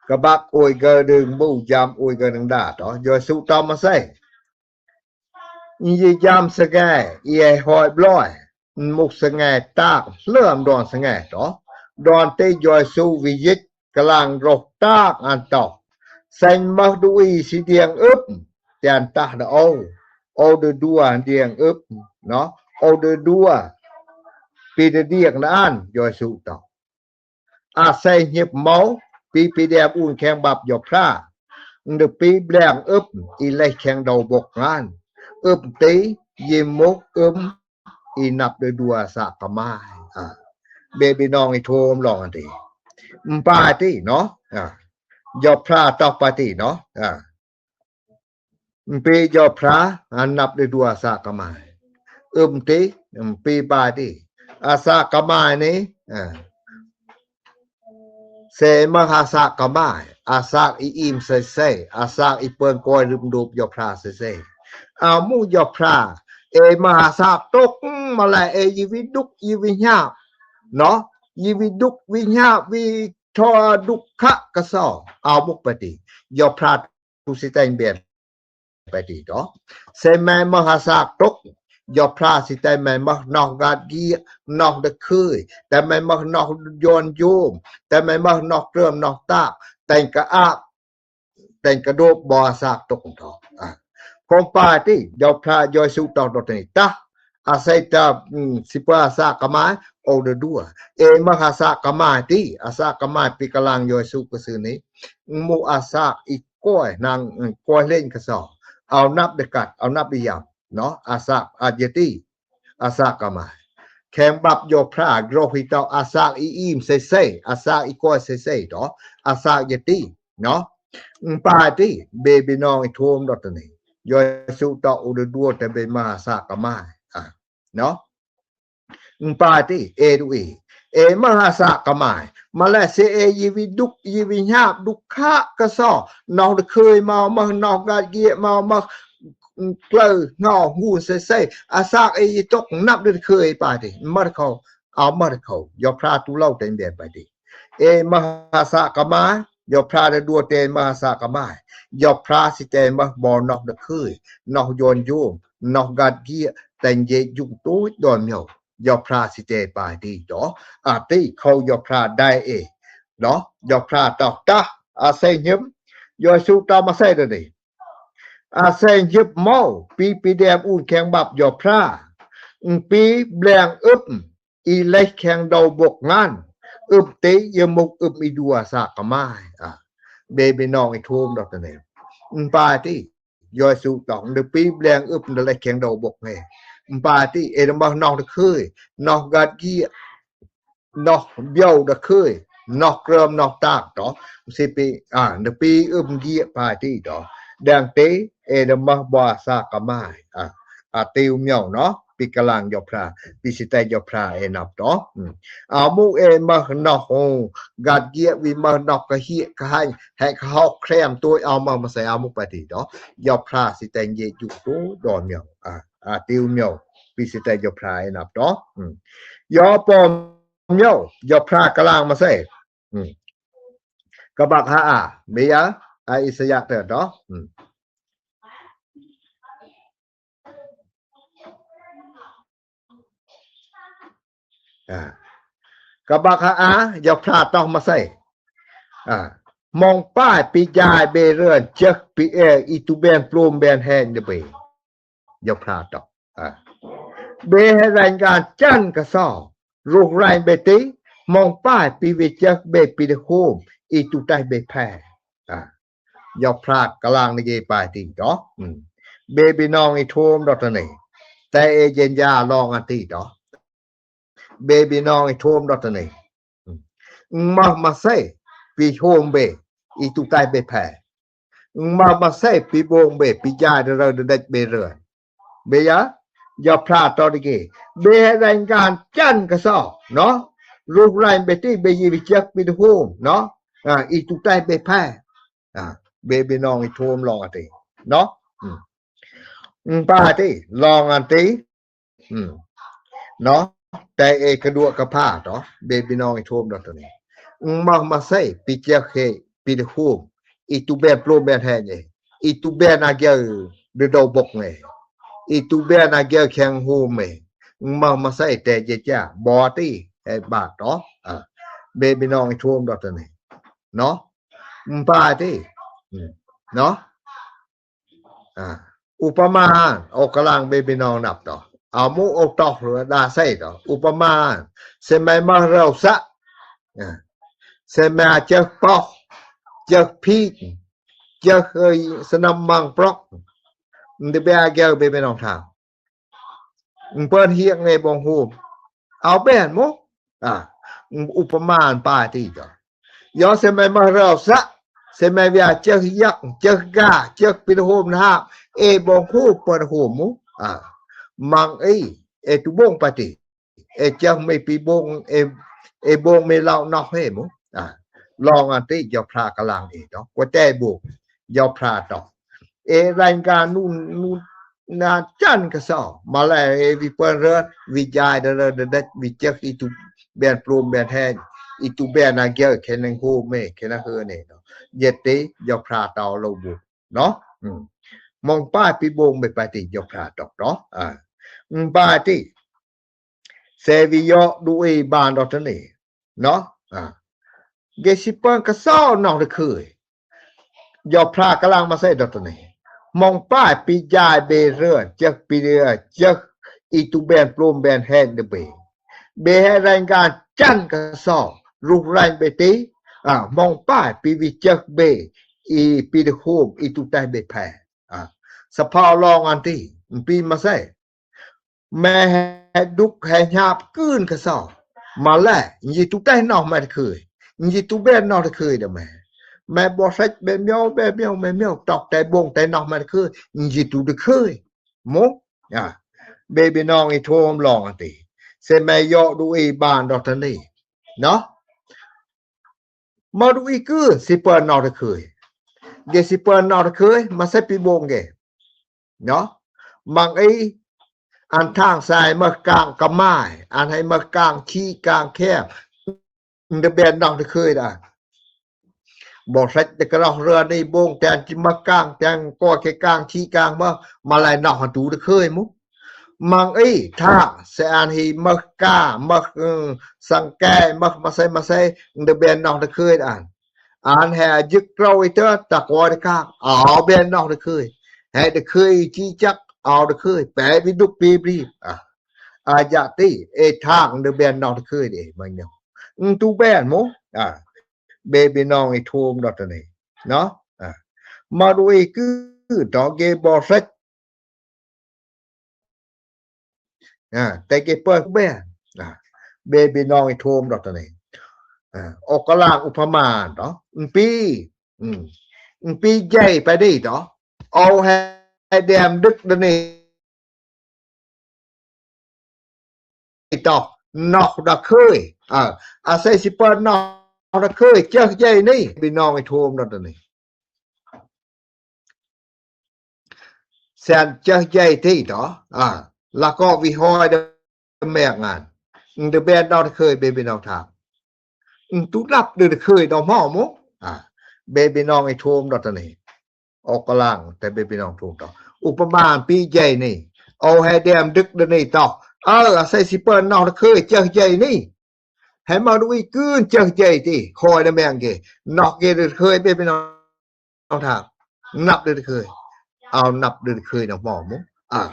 ກະບັກໂອຍເກີດຶງບູ ຢາມໂອຍເກີດຶງດາໂຕ ຢອຍສຸຕອມມາໃສ່ ອີຢາມສະແກ ອີໄອຫອຍບລອຍ ມຸກສະແງຕາກ ເລີ່ມດອນສະແງໂຕ ດອນເຕຢອຍສຸວິຢິດ ກະລາງໂລກຕາກອັນຕອກ ແຊງມາກດູອີຊິດຽງອຶບ ແຕນຕາດອອ ໂອເດດັວດຽງອຶບ ເນາະ ໂອເດດັວ ປີດຽງນານ ຢອຍສຸຕອກ ອາໄຊຫຍິບເມົາ ປີ ປີແດບອຸ່ນແຂງບັບຢອກພຣາ ເດີປີແບງອຶບ ອີເລັກແຂງເດົາບົກງານ ອຶບຕີ ຍິມມຸກອຶມ ອີນັບເດີດັວສະກະມາຍ ອາ ເບບີນ້ອງອີໂທມລອງອັນຕີ ປາຕິເນາະ ອາ ຢອກພຣາຕອກປາຕິເນາະ ອາ ປີເຈົ້າພຣາ ອາ ນັບໄດ້ດູອາສາກະມາຍ ອຶມຕິ ອືມ ປີປາຕິ ອາສາກະມາຍນີ້ ເອີ ເຊມະຫາສາກະມາຍ ອາສາກອີອີມເຊເຊ ອາສາກອີເປິນກອຍລຶບດູບເຈົ້າພຣາເຊເຊ ອາມຸເຈົ້າພຣາ ເອມະຫາສາກຕົກມາແລ ເອຢີວິດຸກ ອີວິຫຍາບ ເນາະ ອີວິດຸກ ວິຫຍາບ ວິທໍດຸກຂະກະຊໍ ອາມຸກປະຕິ ເຈົ້າພຣາ ຜູ້ຊິແຕ່ງແບບໄປດີດອກ ເຊແມມະຫາສາກຕົກ ເຈົ້າພຣາຊິແຕ່ງແມມະນອກກາດກຽ ນອກດະຄືຍ ແຕ່ງແມມະນອກຢອນໂຍມ ແຕ່ງແມມະນອກເຕີມນອກຕາກ ແຕ່ງກະອາກ ແຕ່ງກະໂດບບໍ່ອາສາກຕົກທອກ ອາ ຂອງປາຕິ ເຈົ້າພຣາຢອຍສຸຕອກດອກຕະນິຕະ ອາໄສຕາ ອືມ ຊິເປີອາສາກະມາຍ ໂອເດດັວ ເອມະຫາສາກະມາຍຕິ ອາສາກະມາຍປີກະລາງຢອຍສຸກະຊືນີ້ ໝູ່ອາສາກອີ ກອຍນາງ ເອີ ກອຍເຫຼັ້ນກະຊອ ເອົານັບໄດ້ກັດ ເອົານັບໄດ້ຢາມເນາະ ອາສາກອາເຈຕິ ອາສາກກະມາຍ ແຂງບັບໂຍພຣາໂກຫິຕອ ອາສາກອີອີມເຊເຊ ອາສາກອີກອຍເຊເຊຕອ ອາສາກເຈຕິເນາະ ປາຕິ ເບບີນ້ອງອີໂທມດອກຕະເນ ຢອຍສຸຕອ ອຸດະດັວ ແຕ່ເບມາອາສາກກະມາຍ ອາ ເນາະ ປາຕິ ເອດຸອີ ເອມະຫາສາກະມາຍ ມາແລເຊເອຢີວິດຸກ ຢີວິຫຍາບ ດຸກຂະກະຊອ ນອກດະເຄີຍມາມະ ນອກກາດກຽມາມະ ເກີເຫງົາຫູເຊເຊ ອາສາກເອຢີຕົກ ນັບດະເຄີຍປາຕິ ມະເຂົາ ເອົາມະເຂົາ ເຈົ້າພຣາຕູເລົ່າແຕ່ງແບບປາຕິ ເອມະຫາສາກະມາຍ ເຈົ້າພຣາໄດ້ດັວແຕ່ມະຫາສາກະມາຍ ເຈົ້າພຣາຊິແຕ່ມະບໍ່ນອກດະເຄີຍ ນອກຢອນໂຍມ ນອກກາດກຽ ແຕ່ງເຢຍຸງໂຕດອນເໝົວ ເຈົ້າພຣາຊິແຕ່ປາຍດີດອກ ອາຕິເຂົາເຈົ້າພຣາໄດ້ເອເນາະ ເຈົ້າພຣາຕອກຕາ ອາເຊງຫິມ ເຈົ້າສຸຕາມາເຊດະເດ ອາເຊງຫິບເມົາ ປີປີແດມອູນແຂງບັບເຈົ້າພຣາ ປີແບງອຶບ ອີເລັກແຂງເດົາບົກງານ ອຶບຕິ ຢາມຸກອຶບ ອີດັວສາກະມາຍ ອາ ເບບີນ້ອງອີໂທມດອກຕະເນ ປາຕິ ຢອຍສຸຕອງ ເດີປີແບງອຶບ ເດີເລັກແຂງເດົາບົກແງ Mpati, ê, mah noh da khơi, noh gât giê, noh biâo da khơi, noh krơm noh tang to. Sipi, a, nda pi ưm giê pati to. Đang tê, ê, mah bua sa kamai. A, a, tiu miâo no, pi kalang ເຈົ້າພຣາ, pi sitai ເຈົ້າພຣາ ê năp to. ອາມຸ ê, mah noh gât giê, vi mah noh kahiê, kahañ, hê kahok khrem tui, a, mah ma sai, a, muk pati to. ເຈົ້າພຣາ sitai giê ju to, do miâo. A, a, tiu miâo, pi sitai ເຈົ້າພຣາ ê năp to. ຍໍ ປໍ ມຽວ ເຈົ້າພຣາກະລາງມາໃສ່ ກະບັກ ຫາ ອາ ເບຍາ ອາ ອິສະຍະເຕີເນາະ ອາ ກະບັກ ຫາ ອາ ເຈົ້າພຣາຕ້ອງມາໃສ່ ອາ ມອງປ້າຍປີຈາຍເບເຮືອນ ເຈັກປີແອ ອີຕູແບນໂປຣມແບນແຮງເດເບ. ເຈົ້າພຣາຕອບ ອາ ເບໃຫ້ລາຍງານຈັນກະຊໍ ລູກໄລເບຕີ ມອງປ້າຍປີເວເຈັກເບປີເດໂຮມ ອີຕູໄຕເບແພ ອາ ເຈົ້າພຣາກະລາງນິເກປາຍຕີຕອບ ເບບີນອງອີໂທມດອກຕະເນ ແຕ່ເອເຈນຢາລອງອັນຕີຕອບ ເບບີນອງອີໂທມດອກຕະເນ ມາ ມາເຊ ປີໂຮມເບ ອີຕູໄຕເບແພ ມາ ມາເຊ ປີໂບງເບ ປີຈາຍເດີເດີເດເບເຣ ເບຍາ ເຈົ້າພຣາຕອບດີເກ ເບໃຫ້ລາຍງານຈັນກະຊໍເນາະ ລູກໄລເບຕີ ເບຢີວິຈັກ ປີໂຮມເນາະ ອາ ອີຕູໄຕເບແພ ອາ ເບບີນອງອີໂທມລອງອັນຕີເນາະ ອືມ ປາຕີລອງອັນຕີ ອືມ ເນາະ ແຕ່ເອກະດົວກະພາເນາະ ເບບີນອງອີໂທມດອກຕະເນ ມາ ມາເຊ ປີເຈັກເຮ ປີເດໂຮມ ອີຕູແບນໂປຣມແບນແຮງເອ ອີຕູແບນອາເກວເດໂດບົກເອ ອີຕູແບນອາເກວແຂງໂຮມເອ ມາ ມາເຊ ແຕ່ເຈຈາ ບອຕີ ເອບາດເນາະ ອາ ເບບີນອງອີໂທມດອກຕະເນ ເນາະ ປາຕີ ອືມ ເນາະ ອາ ອຸປະມາ ອອກກະລັງເບບີນອງນັບຕໍ່ ອາມຸ ອອກຕອກ ດາໄຊຕໍ່ ອຸປະມາ ເຊໄມມະເຣວສະ ອາ ເຊໄມເຈັກປອກ ເຈັກພີກ ເຈັກເອີຍ ສະໜຳມັງປຣອກ ເດເບອາເກວເບບີນອງທາວ ເປີນຮຽກໃນບົງໂຮມ ເອົາແບນໂມ ອາ ອຸປະມານປາຕີກໍ ຍອ ເຊໄມມະເຣວສະ ເຊໄມວຽເຈັກຍັກ ເຈັກກາ ເຈັກປີນໂຮມນະຮາບ ເອບົງໂຮມເປີນໂຮມໂມ ອາ ມັງເອ ເອຕຸບົງປາຕີ ເອເຈັກເມປີບົງ ເອ ເອບົງເມເລົ່ານອກເຮໂມ ອາ ລອງອັນຕິ ເຈົ້າພຣາກະລັງເອເນາະ ກວາແຕ່ບຸ ເຈົ້າພຣາຕອບ ເອລາຍງານນູນ ນູນນານຈັນກະຊໍ ມາແລເອວິເປີເຣີ ວິຈາຍເດີເດີເດ ວິເຈັກ ອີຕູແບນໂປຣມແບນແຮງ ອີຕູແບນນາເກວ ແຄນງໂຮເມ ແຄນເຮີເນເນາະ ເຢເຕ ເຈົ້າພຣາຕອບໂລບຸເນາະ ອືມ ມອງປາຍປີບົງເມປາຕິ ເຈົ້າພຣາຕອບເນາະ ອາ ປາຕິ ເຊວິເຍາະດູເອບານດອກຕະເນ ເນາະ ອາ ເກຊິເປິງກະຊອນອກເດເຄີຍ ເຈົ້າພຣາກະລັງມາໃສ່ດອກຕະເນ ມອງປາຍປີຈາຍເບເຣ ເຈັກປີເຣ ເຈັກ ອີຕູແບນໂປຣມແບນແຮງເດເບ ເບໃຫ້ລາຍງານຈັນກະຊອ ລູກໄລເບຕີ ອາ ມອງປາຍປີວິເຈັກເບ ອີປີເດໂຮມ ອີຕູໄຕເບແພ ອາ ສະເພາະລອງອັນຕິ ປີມາໃສ່ ແມ່ໃຫ້ດຸກໃຫ້ຫຍາບກືນກະຊອ ມາແລ ຢີຕູໄຕນອກມາເດເຄີຍ ຢີຕູແບນນອກເດເຄີຍເດແມ່ ແມ່ບໍ່ເສັດແບນມຽວ ແບນມຽວ ແມ່ມຽວ ຕອກແຕ່ບົງແຕ່ນອກມາເດເຄີຍ ຢີຕູເດເຄີຍ ໂມ ອາ ເບບີນອງອີໂທມລອງອັນຕິ ເຊແມ່ເຍາະດູເອບານດອກຕະເນ ເນາະ ມາດູອີກື ຊິເປີນນອກເດເຄີຍ ເດຊິເປີນນອກເດເຄີຍ ມາໃສ່ປີບົງເດ ເນາະ ມັງອີ ອັນທາງສາຍມາກາງກະມາຍ ອັນໃຫ້ມາກາງຂີ້ກາງແຄມ ເດແບນນອກເດເຄີຍດາ ບໍ່ໃສ່ແຕ່ກະລອກເຮືອໃນບົງ ແຕ່ອັນຈິມາກາງ ແຕ່ງກໍແຄ່ກາງຂີ້ກາງມາ ມາໄລ່ນອກຫັ້ນຕູເດເຄີຍໝູ ມັງອີ ຖ້າ ສະອານຮີ ມັກກາ ມັກ ເອີ ສັງແກ ມັກມາໃສ່ ມາໃສ່ ເດແບນນອກເດເຄີຍດາ ອານແຮຢິກເກົາອີເຕີ ຕະກອຍກາງ ອາວແບນນອກເດເຄີຍ ແຮເດເຄີຍຈີຈັກ ອາວເດເຄີຍ ແປວິດຸກປີບຣີບ ອາ ອາຍະຕິ ເອທາງເດແບນນອກເດເຄີຍເດ ມັນຍອງ ອື ຕູແບນໂມ ອາ ເບບີນອງອີໂທມດອກຕະເນ ເນາະ ອາ ມາດູອີກື ຕອເກບໍເຊັດ ອາ ແຕ່ເກັບເປີດແບນ ອາ ເບບີນ້ອງອີໂທມດອກຕານີ້ ອາ ອອກກຳລັງອຸປະມານເນາະ ອືມ ປີ ອືມ ອືມ ປີໃຫຍ່ໄປນີ້ເນາະ ເອົາໃຫ້ແດມດຶກດະນີ ຕໍ່ນອກດາເຄີຍ ເອີ ອາໄສຊິເປີດນອກດາເຄີຍ ເຈີໃຫຍ່ນີ້ ພີ່ນ້ອງໄອ້ໂທມນອນຕະນີ້ ແຊນເຈີໃຫຍ່ທີ່ຕໍ່ ອາ ລະກໍວິຫອຍດະແມງງານ ອືມ ດະແບນນອກດາເຄີຍ ເບບີນ້ອງຖາມ ອືມ ຕຸນັບເດີດາເຄີຍດອກໝໍໝົ ອາ ເບບີນ້ອງໄອ້ໂທມນອນຕະນີ້ ອອກກຳລັງ ແຕ່ເປັນພີ່ນ້ອງໂທມຕໍ່ ອຸປະມານປີໃຫຍ່ນີ້ ເອົາໃຫ້ແດມດຶກດະນີຕໍ່ ເອີ ອາໄສຊິເປີນນອກດາເຄີຍ ເຈີໃຫຍ່ນີ້ ໃຫ້ມາດູອີກກືນ ເຈີໃຫຍ່ຕິ ຄອຍນະແມງເກ ນອກເກດາເຄີຍ ເປັນພີ່ນ້ອງຖາມ ນັບເດີດາເຄີຍ ເອົານັບເດີດາເຄີຍນອກໝໍໝົ ອາ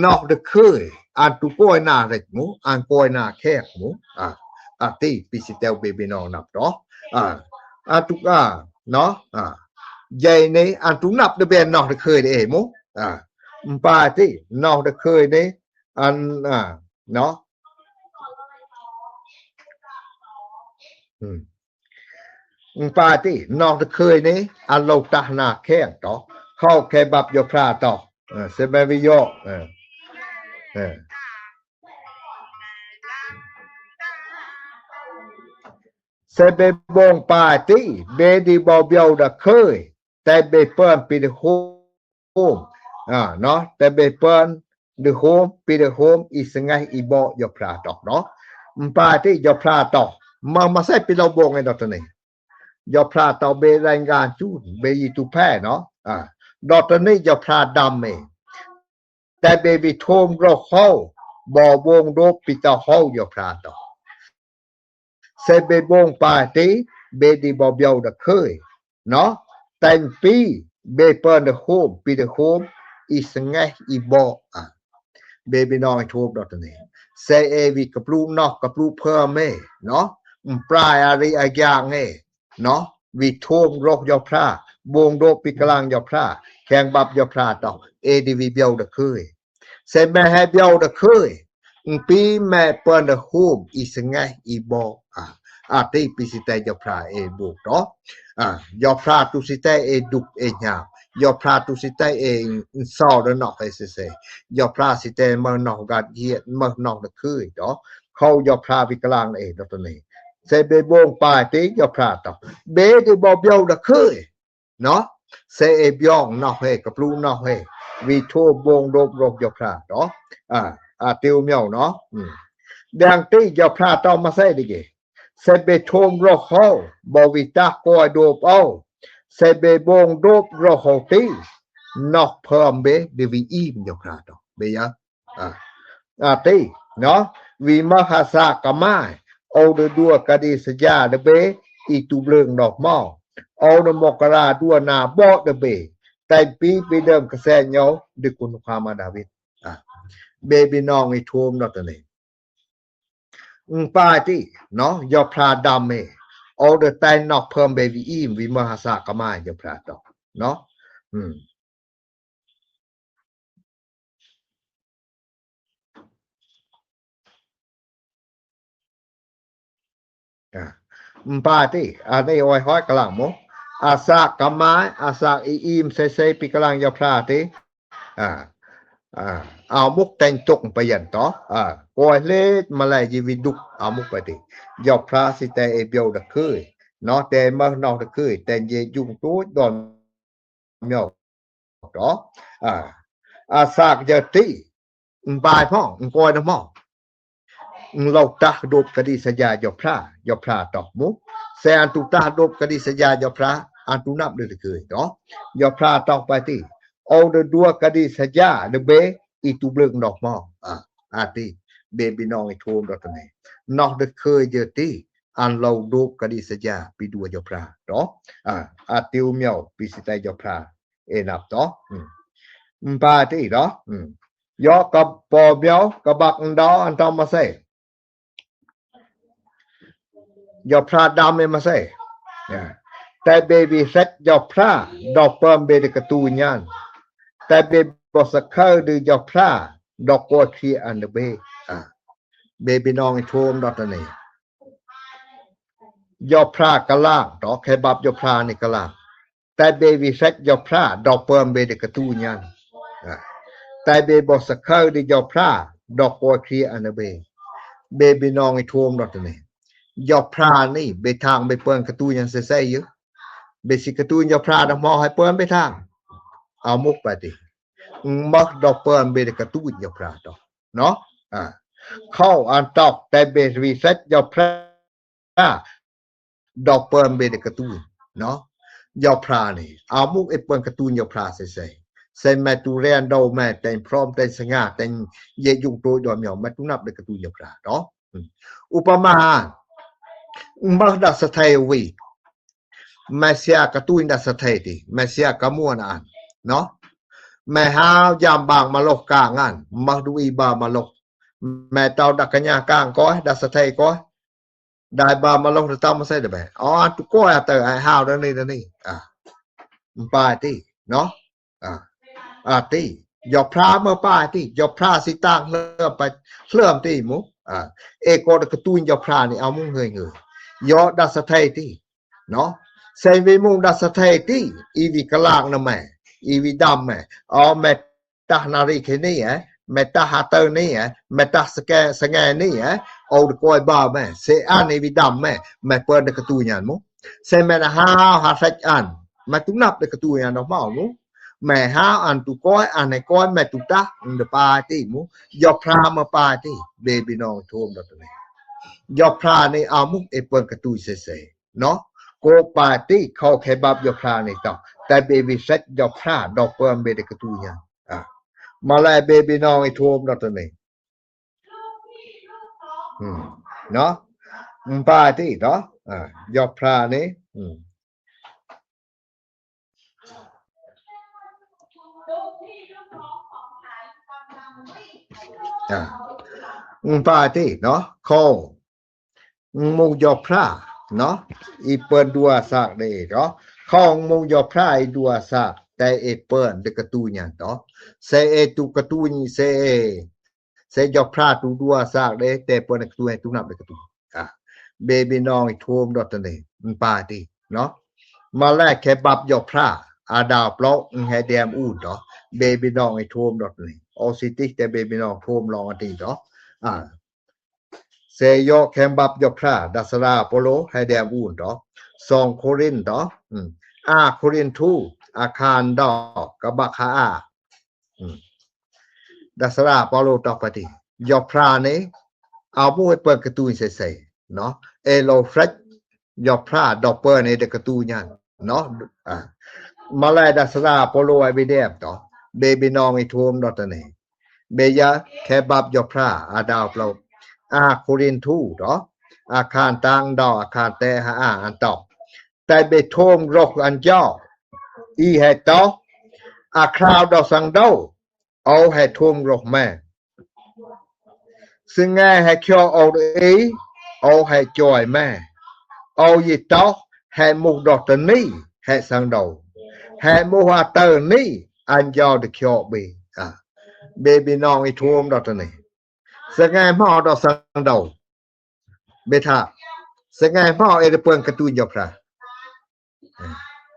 ນອກດາເຄີຍ ອັນຕູກອຍນາເລັກໝູ ອັນກອຍນາແຂກໝູ ອາ ອາຕິປິຊິແຕວເບບີນ້ອງນັບຕໍ່ ອາ ອາຕຸກອາເນາະ ອາ ໃຫຍ່ໃນອັນຕູນັບດະແບນນອກດາເຄີຍເອໝູ ອາ ປາຕິນອກດາເຄີຍໃນອັນ ອາ ເນາະ ອືມ ປາຕິນອກດາເຄີຍໃນອັນໂລກຕາໜ້າແຂງຕໍ່ ເຂົ້າແຄບັບຢໍພຣາຕໍ່ ເອີ ເຊແມວິໂຍ ເອີ ເອີ ເຊເບບົງປາຕິ ເບດີບໍບຽວດາເຄີຍ ແຕ່ເບເປີນປີດໂຮມ ອາ ເນາະ ແຕ່ເບເປີນ ເດີໂຮມ ປີເດີໂຮມ ອີສະໄງ ອີເບາະ ຢໍພຣາຕອກເນາະ ປາຕິ ຢໍພຣາຕອກ ມາ ມາໃສ່ປີລາວບົງໃນດອກຕະນີ້ ຢໍພຣາຕອກ ເບລາຍງານຈູນ ເບອີຕູແພເນາະ ອາ ດອກຕະນີ້ ຢໍພຣາດຳເອ ແຕ່ເບວິໂທມໂລກເຮົາ ບໍວົງໂດບປີຕາເຮົາ ຢໍພຣາຕອກ ເຊເບບົງປາຕິ ເບດີບໍບຽວດາເຄີຍ ເນາະ ແຕ່ງປີ ເບເປີນເດີໂຮມ ປີເດີໂຮມ ອີສະແງ ອີເບາະ ອາ ເບບີນ້ອງໄອ້ໂທມດອກຕະນີ້ ເຊເອວິກະປລູນອກກະປລູເພີມເມ ເນາະ ປາຍອາຣີອາຢາງເອ ເນາະ ວິໂທມໂລກຢໍພຣາ ບົງໂດບປີກະລາງຢໍພຣາ ແຂງບັບຢໍພຣາຕອກ ເອດີວີບຽວດາເຄີຍ ເຊແມແຮບຽວດາເຄີຍ ອືມ ປີແມເປີນດາໂຮມ ອີສະແງ ອີເບາະ ອາ ອາຕິປິຊິແຕ ຢໍພຣາເອບຸກເນາະ ອາ ຢໍພຣາຕຸຊິແຕ ເອດຸກ ເອຍາມ ຢໍພຣາຕຸຊິແຕ ເອຊໍດະນອກ ເອເຊເຊ ຢໍພຣາຊິແຕ ເມີນອກກາດຢຽດ ເມີນອກດາເຄີຍເນາະ ເຂົາຢໍພຣາວິກະລາງເອ ດອກຕະນີ້ ເຊເບບົງປາຕິ ຢໍພຣາຕອກ ເບດີບໍບຽວດາເຄີຍ ເນາະ ເຊເອບຽງນອກເຮ ກະປລູນອກເຮ ວີໂທບົງໂດບໂລກຢໍພຣາເນາະ ອາ ອາຕິວມຽວເນາະ ອືມ ແດງຕິຢໍພຣາຕອກມາໃສ່ດິເກ ເຊເບໂທມໂລກເຮົາ ບໍວິຕາກອຍໂດບເອົາ ເຊເບບົງໂດບໂລກເຮົາຕິ ນອກເພີມເບ ດີວີອີມຢໍພຣາຕອກ ເບຍາ ອາ ອາຕິ ເນາະ ວິມະຫາສາກະມາຍ ໂອເດດວກະດີສະຢາເດເບ ອີຕູເບລິງດອກມອງ ໂອເດມົກກະລາດວນາເບາະເດເບ ແຕ່ງປີປີເດີມກະແສຍອງ ດິກຸນຄວາມມາດາວິດ ອາ ເບບີນ້ອງອີໂທມເນາະຕະນີ້ ອືມ ປາຕິ ເນາະ ຢໍພຣາດຳເມ ໂອເດແຕງນອກເພີມເບວີອີມ ວິມະຫາສາກະມາຍ ຢໍພຣາຕອກ ເນາະ ອືມ ອາ ປາຕິ ອາ ນີ້ອອຍຮອດກະລາງໝູ ອາສາກະມາຍ ອາສາກອີອີມ ເຊເຊ ປີກະລາງຢໍພຣາຕິ ອາ ອາ ອາມຸກແຕງຕົກໄປຢັນຕໍ່ ອາ ກອຍເລດມາແລຢີວິດຸກ ອາມຸກໄປຕິ ຢໍພຣາຊິແຕເອບຽວດາເຄີຍ ເນາະ ແຕເມີນອກດາເຄີຍ ແຕເຢຍຸງໂຕດອນ ມຽວ ຕໍ ອາ ອາສາກເຈີຕິ ບາຍພອງ ກອຍນະໝໍ ເລົາຕາໂດບກະດີສະຢາ ຢໍພຣາ ຢໍພຣາຕອກໝູ ແຊອັນຕູຕາໂດບກະດີສະຢາ ຢໍພຣາ ອັນຕູນັບເດີດາເຄີຍ ຢໍພຣາຕອກປາຕິ ໂອເດດວກະດີສະຢາ ເດເບ ອີຕູເບລິງດອກໝໍ ອາ ອາຕິ ເບບີນ້ອງອີໂທມດອກຕະເນ ນອກເດີດາເຄີຍເຈີຕິ ອັນເລົາໂດບກະດີສະຢາ ປີດັວຢໍພຣາ ເນາະ ອາ ອາຕິວມຽວ ປີຊິໄຕຢໍພຣາ ເອນັບຕໍ່ ອືມ ປາຕິເນາະ ອືມ ຢໍກະປໍມຽວ ກະບັກອັນດອ ອັນຕອມມາເຊ ຢໍພຣາດຳເອມາເຊ ອາ ແຕ່ເບບີເຊັດ ຢໍພຣາ ດອກເປີມເບດີກະຕູຍານ ແຕ່ເບບໍສະເຄີ ດືຢໍພຣາ ດອກກວຍຄຽອັນເດເບ ອາ ເບບີນ້ອງອີໂທມດອກຕະເນ ເຈົ້າພຣາກະລາງ ດອກແຄບັບເຈົ້າພຣານີ້ກະລາງ ແຕ່ເບວິເຊັກເຈົ້າພຣາ ດອກເປີມເບເດກະຕູຍານ ອາ ແຕ່ເບບໍສະເຄີເດເຈົ້າພຣາ ດອກກວຍຄຽອັນເດເບ ເບບີນ້ອງອີໂທມດອກຕະເນ ເຈົ້າພຣານີ້ເບທາງເບເປີນກະຕູຍານເຊເຊຢູ່ ເບຊິກະຕູຍານເຈົ້າພຣາດອກໝໍໃຫ້ເປີນເບທາງ ເອົາມຸກໄປຕິ ມາດອກເປີມເບເດກະຕູຍານເຈົ້າພຣາດອກ ເນາະ ອາ ເຂົ້າອັນຕອກແຕ່ເບວິເຊັກເຈົ້າພຣາ ດອກເປີມເບເດກະຕູຍານເນາະ ເຈົ້າພຣານີ້ ເອົາມຸກໄອເປີນກະຕູຍານເຈົ້າພຣາໃສ່ໃສ່ ໃສ່ແມ່ຕູແຣນໂດແມ່ແຕ່ງພ້ອມແຕ່ງສະຫງ່າແຕ່ງເຢຍຸງໂຕຍດອມຍອມ ແມ່ຕູນັບເດກະຕູຍານເຈົ້າພຣາເນາະ ອືມ ອຸປະມາ ມາດາສະເທວີ ແມ່ເຊຍກະຕູຍານດາສະເທຕິ ແມ່ເຊຍກະມ່ວນອັນເນາະ ແມ່ຫາວຢາມບາງມາລົກກາງອັນ ມາດູອີບາມາລົກ ແມ່ເຕົາດັກກະຍາກາງກອຍ ດາສະເທກອຍ ໄດ້ບາມາລົກຕາມມາໃສ່ດະແບ ອໍ ອັນຕຸກອຍອາເຕີ ໄອຫາວດານີ້ດານີ້ ອາ ປາຍຕິເນາະ ອາ ອາຕິ ເຈົ້າພຣາເມື່ອປາຍຕິ ເຈົ້າພຣາຊິຕາງເລື່ອມໄປເລື່ອມຕິໝູ່ ອາ ເອໂກດະກະຕູຍານເຈົ້າພຣານີ້ ເອົາມຸງເຮີຍເຮີຍ ເຢາະດາສະເທຕິ ເນາະ ເຊນວິມຸງດາສະເທຕິ ອີວິກະລາງນະແມ່ ອີວິດຳແມ່ ອໍ ແມ່ຕານາຣີເຄນີ ແມ່ຕາຫາເຕີນີ ແມ່ຕາສະແກ ສະແງນີ ໂອດະກອຍບາແມ່ ເຊອານີວິດຳແມ່ ແມ່ເປີນເດກະຕູຍານມຸ ເຊແມ່ນຫາວຫາແຊກອັນ ແມ່ຕຸນັບເດກະຕູຍານດອກໝໍມຸ ແມ່ຫາວອັນຕຸກອຍ ອັນໃນກອຍ ແມ່ຕຸຕາ ເດປາຍຕິໝູ ເຈົ້າພຣາເມື່ອປາຍຕິ ເບບີນ້ອງໂທມດອກຕະເນ ເຈົ້າພຣານີ້ເອົາມຸກໄອເປີນກະຕູຍານເຊເຊ ເນາະ ໂກປາຕິ ເຂົ້າແຄບັບເຈົ້າພຣານີ້ຕອກ ແຕ່ເບວິເຊັກເຈົ້າພຣາ ດອກເປີມເບເດກະຕູຍານ ອາ ມາແລເບບີນ້ອງອີໂທມດອກຕະເນ ອືມ ເນາະ ອືມ ປາຕິເນາະ ອາ ເຈົ້າພຣານີ້ ອືມ ອາ ອືມ ປາຕິເນາະ ໂຄ ມຸງເຈົ້າພຣາເນາະ ອີເປີນດູອາສາກເດເນາະ ຂອງມຸງເຈົ້າພຣາ ອີດູອາສາກ ແຕ່ເອເປີນເດກະຕູຍານເນາະ ເຊເອຕຸກະຕູຍານ ເຊເອ ເຊເຈົ້າພຣາຕູດູອາສາກເດ ແຕ່ເປີນກະຕູໃຫ້ຕູນັບເດກະຕູ ອາ ເບບີນ້ອງອີໂທມດອກຕະເນ ມັນປາຍຕິເນາະ ມາແລແຄບັບເຈົ້າພຣາ ອາດາວໂປລ ແຮແດມອູນເນາະ ເບບີນ້ອງອີໂທມດອກຕະເນ ອໍ ຊິຕິ ແຕ່ເບບີນ້ອງໂທມລອງອັນຕິເນາະ ອາ ເຊໂຍແຄມບັບເຈົ້າພຣາ ດາສະລາໂປໂລ ໄຮແດມອູນດອກ ສອງໂຄລິນດອກ ອືມ ອາໂຄລິນທູ ອາຄານດອກ ກະບັກຄາອາ ອືມ ດາສະລາໂປໂລຕອກປະຕິ ເຈົ້າພຣານີ້ ເອົາມຸກໄອເປີນກະຕູຍານເຊເຊເນາະ ເອໂລເຟຣັດ ເຈົ້າພຣາ ດອກເປີນເອເດກະຕູຍານ ເນາະ ອາ ມາແລດາສະລາໂປໂລ ໄອບີເດມ ຕອ ເບບີນ້ອງອີໂທມ ດອກຕະເນ ເບຢາ ແຄບັບ ເຈົ້າພຣາ ອາດາວໂປຣ ອາໂຄລິນທູ ຕອ ອາຄານຕັງ ດອ ອາຄານແຕ ຫາ ອາ ອັນຕອກ ແຕ່ເບໂທມໂຣກ ອັນເຈົ້າ ອີແຮຕອ ອາຄຣາວ ດອກສັງໂດ ເອົາແຮໂທມໂຣກແມ ສະແງແຮຄຽວ ເອົາເອ ເອົາແຮຈອຍແມ ເອົາຢີຕອ ແຮມຸກດອກຕະນີ ແຮສັງໂດ ແຮມຸກອາເຕີນີ ອັນເຈົ້າດະຄຽວເບ ອາ ເບບີນ້ອງອີໂທມ ດອກຕະນີ ສະແງເມົາ ດອກສັງໂດ ເບທາ ສະແງເມົາ ເອເດເປິງກະຕູນ ເຈົ້າພຣາ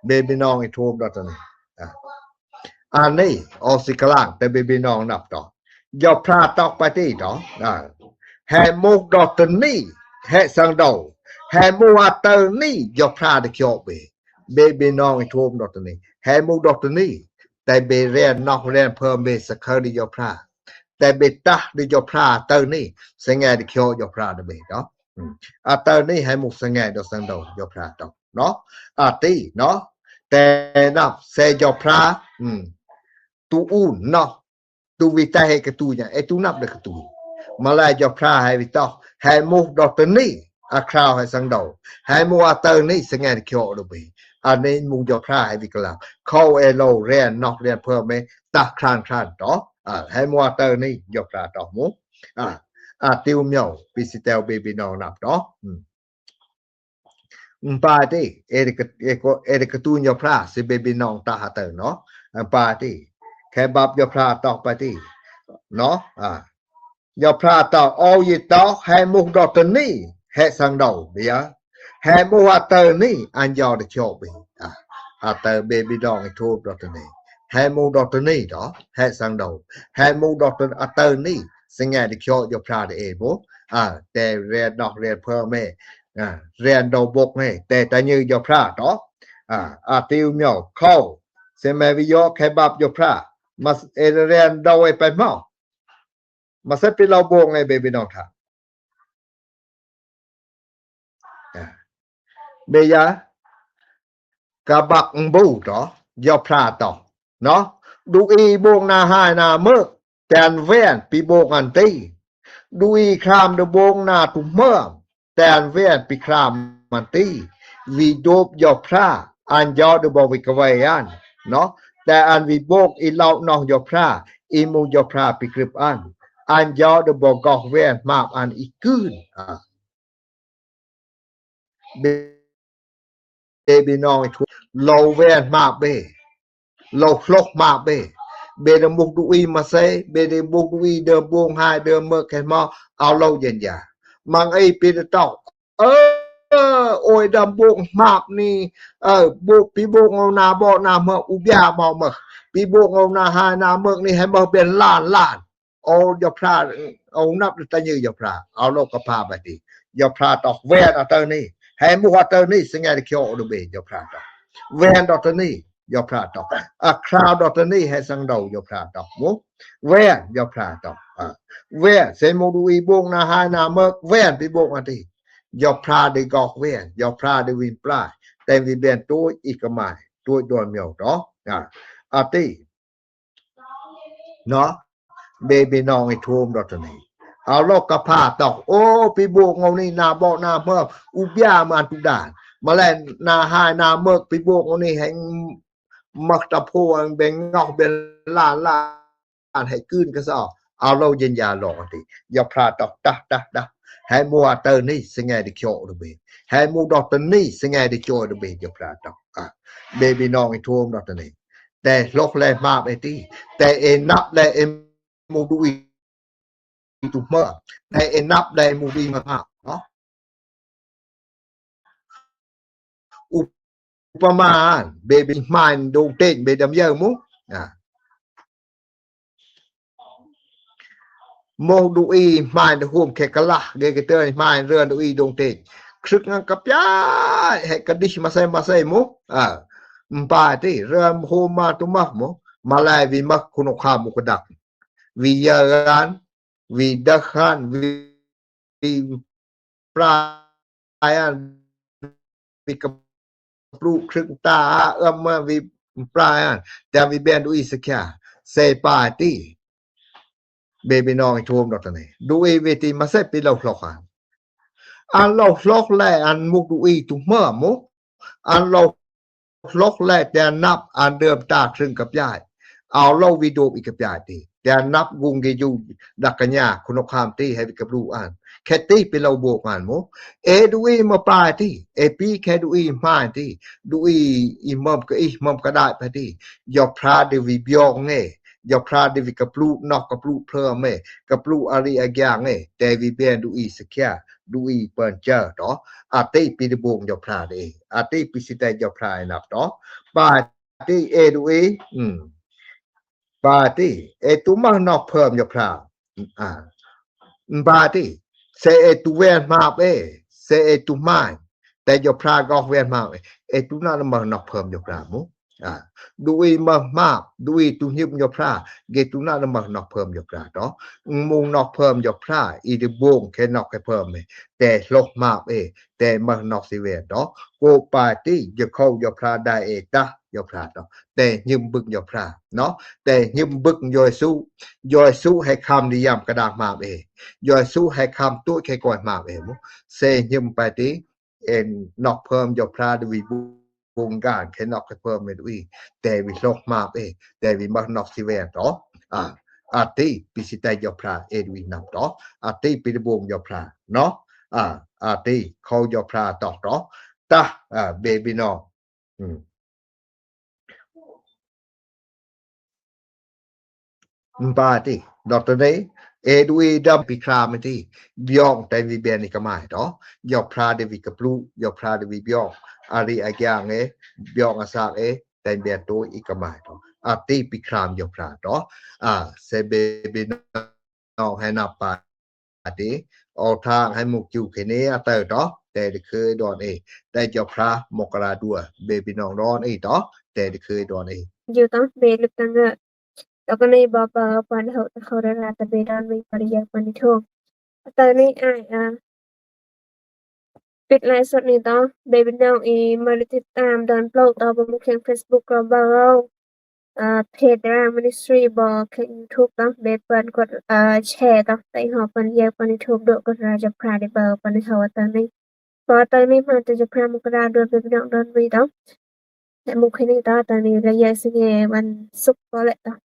ເບບີນ້ອງອີໂທມ ດອກຕະນີ ອາ ອັນນີ້ ອອກຊິກະລາງ ແຕ່ເບບີນ້ອງນັບຕອ ເຈົ້າພຣາຕອກປະຕິຕອ ອາ ແຮມຸກດອກຕະນີ ແຮສັງໂດ ແຮມຸກອາເຕີນີ ເຈົ້າພຣາດະຄຽວເບ ເບບີນ້ອງອີໂທມ ດອກຕະນີ ແຮມຸກດອກຕະນີ ແຕ່ເບແຣນນອກແຣນເພີມ ເບສະເຄີດີ ເຈົ້າພຣາ ແຕ່ເບຕາດີ ເຈົ້າພຣາ ອາເຕີນີ ສະແງດີ ເຈົ້າພຣາ ດະເບເນາະ ອືມ ອາເຕີນີ ແຮມຸກສະແງ ດອກສັງໂດ ເຈົ້າພຣາ ຕອກເນາະ ອາຕິເນາະ ແຕ່ນັບເຊ ເຈົ້າພຣາ ອືມ ຕູອູນເນາະ ຕູວິໄຕ ແຮກະຕູຍາ ເອຕູນັບ ແລະກະຕູ ມາລາຍ ເຈົ້າພຣາ ແຮວິຕອກ ແຮມຸກດອກຕະນີ ອາຄຣາວ ແຮສັງໂດ ແຮມຸກອາເຕີນີ ສະແງດີ ເຈົ້າດະເບ ອັນນີ້ມຸງເຈົ້າພຣາ ແຮວິກະລາ ເຂົ້າເອໂລ ແຣນນອກແຣນເພີມເມ ຕາຄຣານຄຣານຕອ ອາ ແຮມຸກອາເຕີນີ ເຈົ້າພຣາ ຕອກມຸ ອາ ອາຕິວມຽວ ປີຊິແຕວ ເບບີນ້ອງນັບຕອ ອືມ ອືມ ປາຕິ ເອເດກະ ເອໂກ ເອເດກະຕູນ ເຈົ້າພຣາ ຊິເບບີນ້ອງຕາຫາເຕີເນາະ ອາ ປາຕິ ແຄບັບ ເຈົ້າພຣາ ຕອກປາຕິ ເນາະ ອາ Yawh Phra tỏ: Ôi, ơ, ta hé mô độc thân ni, hé sang đầu bây giờ. Hé mô a tơ ni, ăn do được cho bi. À, a tơ bê bi đong i thô độc thân ni. Hé mô độc thân ni đó, hé sang đầu. Hé mô độc thân a tơ ni, sẽ nghe được cho Yawh Phra đi ê bố. À, tê rè nọ rè phơ mê. À, rè đầu bốc mê, tê ta như Yawh Phra đó. À, a tiêu miêu khâu. Sẽ mê vi yo khai bạp Yawh Phra. Mà s-, ê rè đầu ê pai mau. ມາໃສ່ປີເຫຼົ່າໂບງໃນເບບີນ້ອງທ່ານ ເບຍາ ກະບັກເບົາ Yawh Phra ຕໍ່ ເນາະ Đu-i bông na hai na mơk, tèn ven pi bông ăn ti. Đu-i kham đơ bông na tu mơm, tèn ven pi kham ăn ti. Vi dôp Yawh Phra, ăn yo đơ bông vi kơ vei ăn, ເນາະ tèn ăn vi bông i lau noh Yawh Phra, i mông Yawh Phra pi krip ăn, ăn yo đơ bông goh ven hmap ăn i kưn. À. Bê, bê bi nong i thu, lau ven hmap bê, lau hloh hmap bê. Bê đơ muk Đu-i ma sê, bê đơ muk Đu-i đơ bông hai đơ mơk khen mo, ao lau yen ya. Mang ai pi đơ tau. Ơ, ôi đơ bông hmap ni, ơ, bông, pi bông ao na bo na mơk, u bia mo mơk. Pi bông ao na hai na mơk ni hai mơk ben lan lan. Ô, Yawh Phra, ô, năp ta như Yawh Phra, ao lau kơ pha ba ti. Yawh Phra tỏ ven a tơ ni, hé mô a tơ ni, sẽ nghe được cho đơ bê, Yawh Phra tỏ. Ven độc thân ni, Yawh Phra tỏ. A khra độc thân ni, hé sang đầu, Yawh Phra tỏ. Mô, ven, Yawh Phra tỏ. À. Ven, sẽ mô Đu-i bông na hai na mơk, ven pi bông ăn ti. Yawh Phra đơ goh ven, Yawh Phra đơ vin plai, tèn vi ben tui i kơ mai, tui đuôn miêu tỏ. À. À ti. ເນາະ ເບບີນ້ອງໄອ້ໂທມດອກຕະນີ້ ເອົາໂລກກະພາຕອກ ໂອ້ ປີໂບກເອົານີ້ໜ້າເບາະໜ້າເມີອ ອຸບຍາມານຕຸດານ ມາແລນໜ້າຫາຍໜ້າເມີກ ປີໂບກເອົານີ້ແຮ່ງມັກຕະໂພເບັງງອກເບັນລ້ານລ້ານ ໃຫ້ກືນກະຊອກ ເອົາເຫຼົ້າເຢັນຢາຫຼອກຕິ ຢ່າພລາດຕອກ ຕະ ຕະ ຕະ ໃຫ້ມົວເຕີນີ້ສະແງດິໂຈດເບ ໃຫ້ມູດອກຕະນີ້ສະແງດິໂຈດເບ ຢ່າພລາດຕອກ ອາ ເບບີນ້ອງໄອ້ໂທມດອກຕະນີ້ Tê hlôh lĕ map ê tih. Tê ê năp lĕ ê mô đu-i tu hmơ. Tê ê năp lĕ ê mô đu-i mă map, no. Upama, bê bê hmai dông tênh, bê đăm yơ mô. À. Mô đu-i hmai đơ hôm khê klah, gê kê tơ hmai rơn đu-i dông tênh. Krưk ngăn kăp yai, hê kơdih ma sê ma sê mô. À. Mpa ti, rơn hôm ma tu mah mô. Ma lai vi mah kuno kha mô kơdăk. Vi yơ gan, vi dăk gan, vi, vi prai an, vi kăp ປລູກຄຶກຕາ ເອື້ອມມາວິປາຍ ແຕ່ວິແບນດຸອີສະຂຽ ເຊປາຍຕິ ເບບີນ້ອງໄອ້ໂທມດອກຕະນີ້ ດຸອີເວຕິມາເຊປິໂລໂຄລະຄານ ອັນໂລໂຄລະແລ ອັນມຸກດຸອີຕຸເມີອມຸ ອັນໂລໂຄລະແລ ແຕ່ນັບ ອັນເດີມຕາຄຶງກັບຍາຍ ເອົາໂລວິໂດບອີກກັບຍາຍຕິ Tê năp gŭng gê yu đăk kơ nha, khôn nŏk kham ti, hê vi kăp lu an. Khê ti pi lâu bôk an mô. Ê đu-i mă prai ti, ê pi khê đu-i hmai ti, đu-i i mơm kơ ih, mơm kơ đai prai ti. Yua phra đê vi biong ê, yua phra đê vi kăp lu nŏk, kăp lu phlơm ê, kăp lu a ri a giang ê, tê vi ben đu-i să khia, đu-i pơn chơ to. A ti pi đê bông yua phra đê, a ti pi si tê yua phra ê năp to. Prai ti ê đu-i, ưm. Prai ti, ê tu mah nŏk phơm yua phra. À. Prai ti, sê ê tu ven hmap ê, sê ê tu hmai. Tê yua phra gŏk ven hmap ê, ê tu năp mah nŏk phơm yua phra mô. À. Đu-i mah hmap, đu-i tu nhĭm yua phra, gê tu năp mah nŏk phơm yua phra to. Mô nŏk phơm yua phra, i đê bông khê nŏk khê phơm ê. Tê hlôh hmap ê, tê mah nŏk si ven to. Kô prai ti, yua khâu yua phra đai ê tah, yua phra to. Tê nhĭm bưk yua phra, no. Tê nhĭm bưk yua Yêsu. Yua Yêsu hê kham đê yăm kơ đang hmap ê. Yua Yêsu hê kham tuê khê kôi hmap ê mô. Sê nhĭm prai ti, ê nŏk phơm yua phra đê vi bông gan, khê nŏk khê phơm ê đu-i. Tê vi hlôh hmap ê, tê vi mah nŏk si ven to. À, a ti, pi si tê yua phra, ê đu-i năp to. A ti, pi đê bông yua phra, no. À, a ti, khâu yua phra tŏk to. Tah, à, ê pi nŏng. Ưm. Mpa ti, Dok tane, e dui dam pi kra mati, biong tai vi ben ni kamai to. Yok pra de vi kaplu, yok pra de vi biong. Ari agiang e, biong asak e, tai ben to i kamai to. Ati pi kram yok pra to. A, se be be nong hai na pa ati. O thang hai muk ju kene atai to. Te de ke don e. Tai yok pra mokra dua. Be be nong don e to. Te de ke don e. ຢູ່ຕ້ອງເບລຶກຕັງເງີ ແລ້ວກໍໃນບໍ່ເປີເປີນເຮົາເຂົາໄດ້ລາຕະເບດອນມີປະລິຍາປະນິໂທ ເຕີນີ້ອ້າຍ ອາ ປິດໄລຟ໌ສົດນີ້ຕໍ່ ເບບິນ້ອງອີ ມາຕິດຕາມດອນໂປຣດຕໍ່ບໍ່ມີແຂ່ງເຟສບຸກກໍເບິ່ງ ອາ ເພຈດາຣາມິນິສທຣີ ບໍ່ແຂ່ງຢູທູບຕໍ່ ເບເປີນກົດ ອາ ແຊຕໍ່ ໄປຮອບປະລິຍາປະນິໂທ ໂດກະລາຈະພາໄດ້ເບິ່ງປະນິໂທ ເຕີນີ້ ເພາະວ່າຕອນນີ້ມາແຕ່ຈະພາມະກະລາ ໂດຍເປັນພີ່ນ້ອງດອນວີເນາະ ແລະ ມຸກເຄນີຕໍ່ ຕອນນີ້ລະຍະຊິແງວັນສຸກພໍແຫຼະເນາະ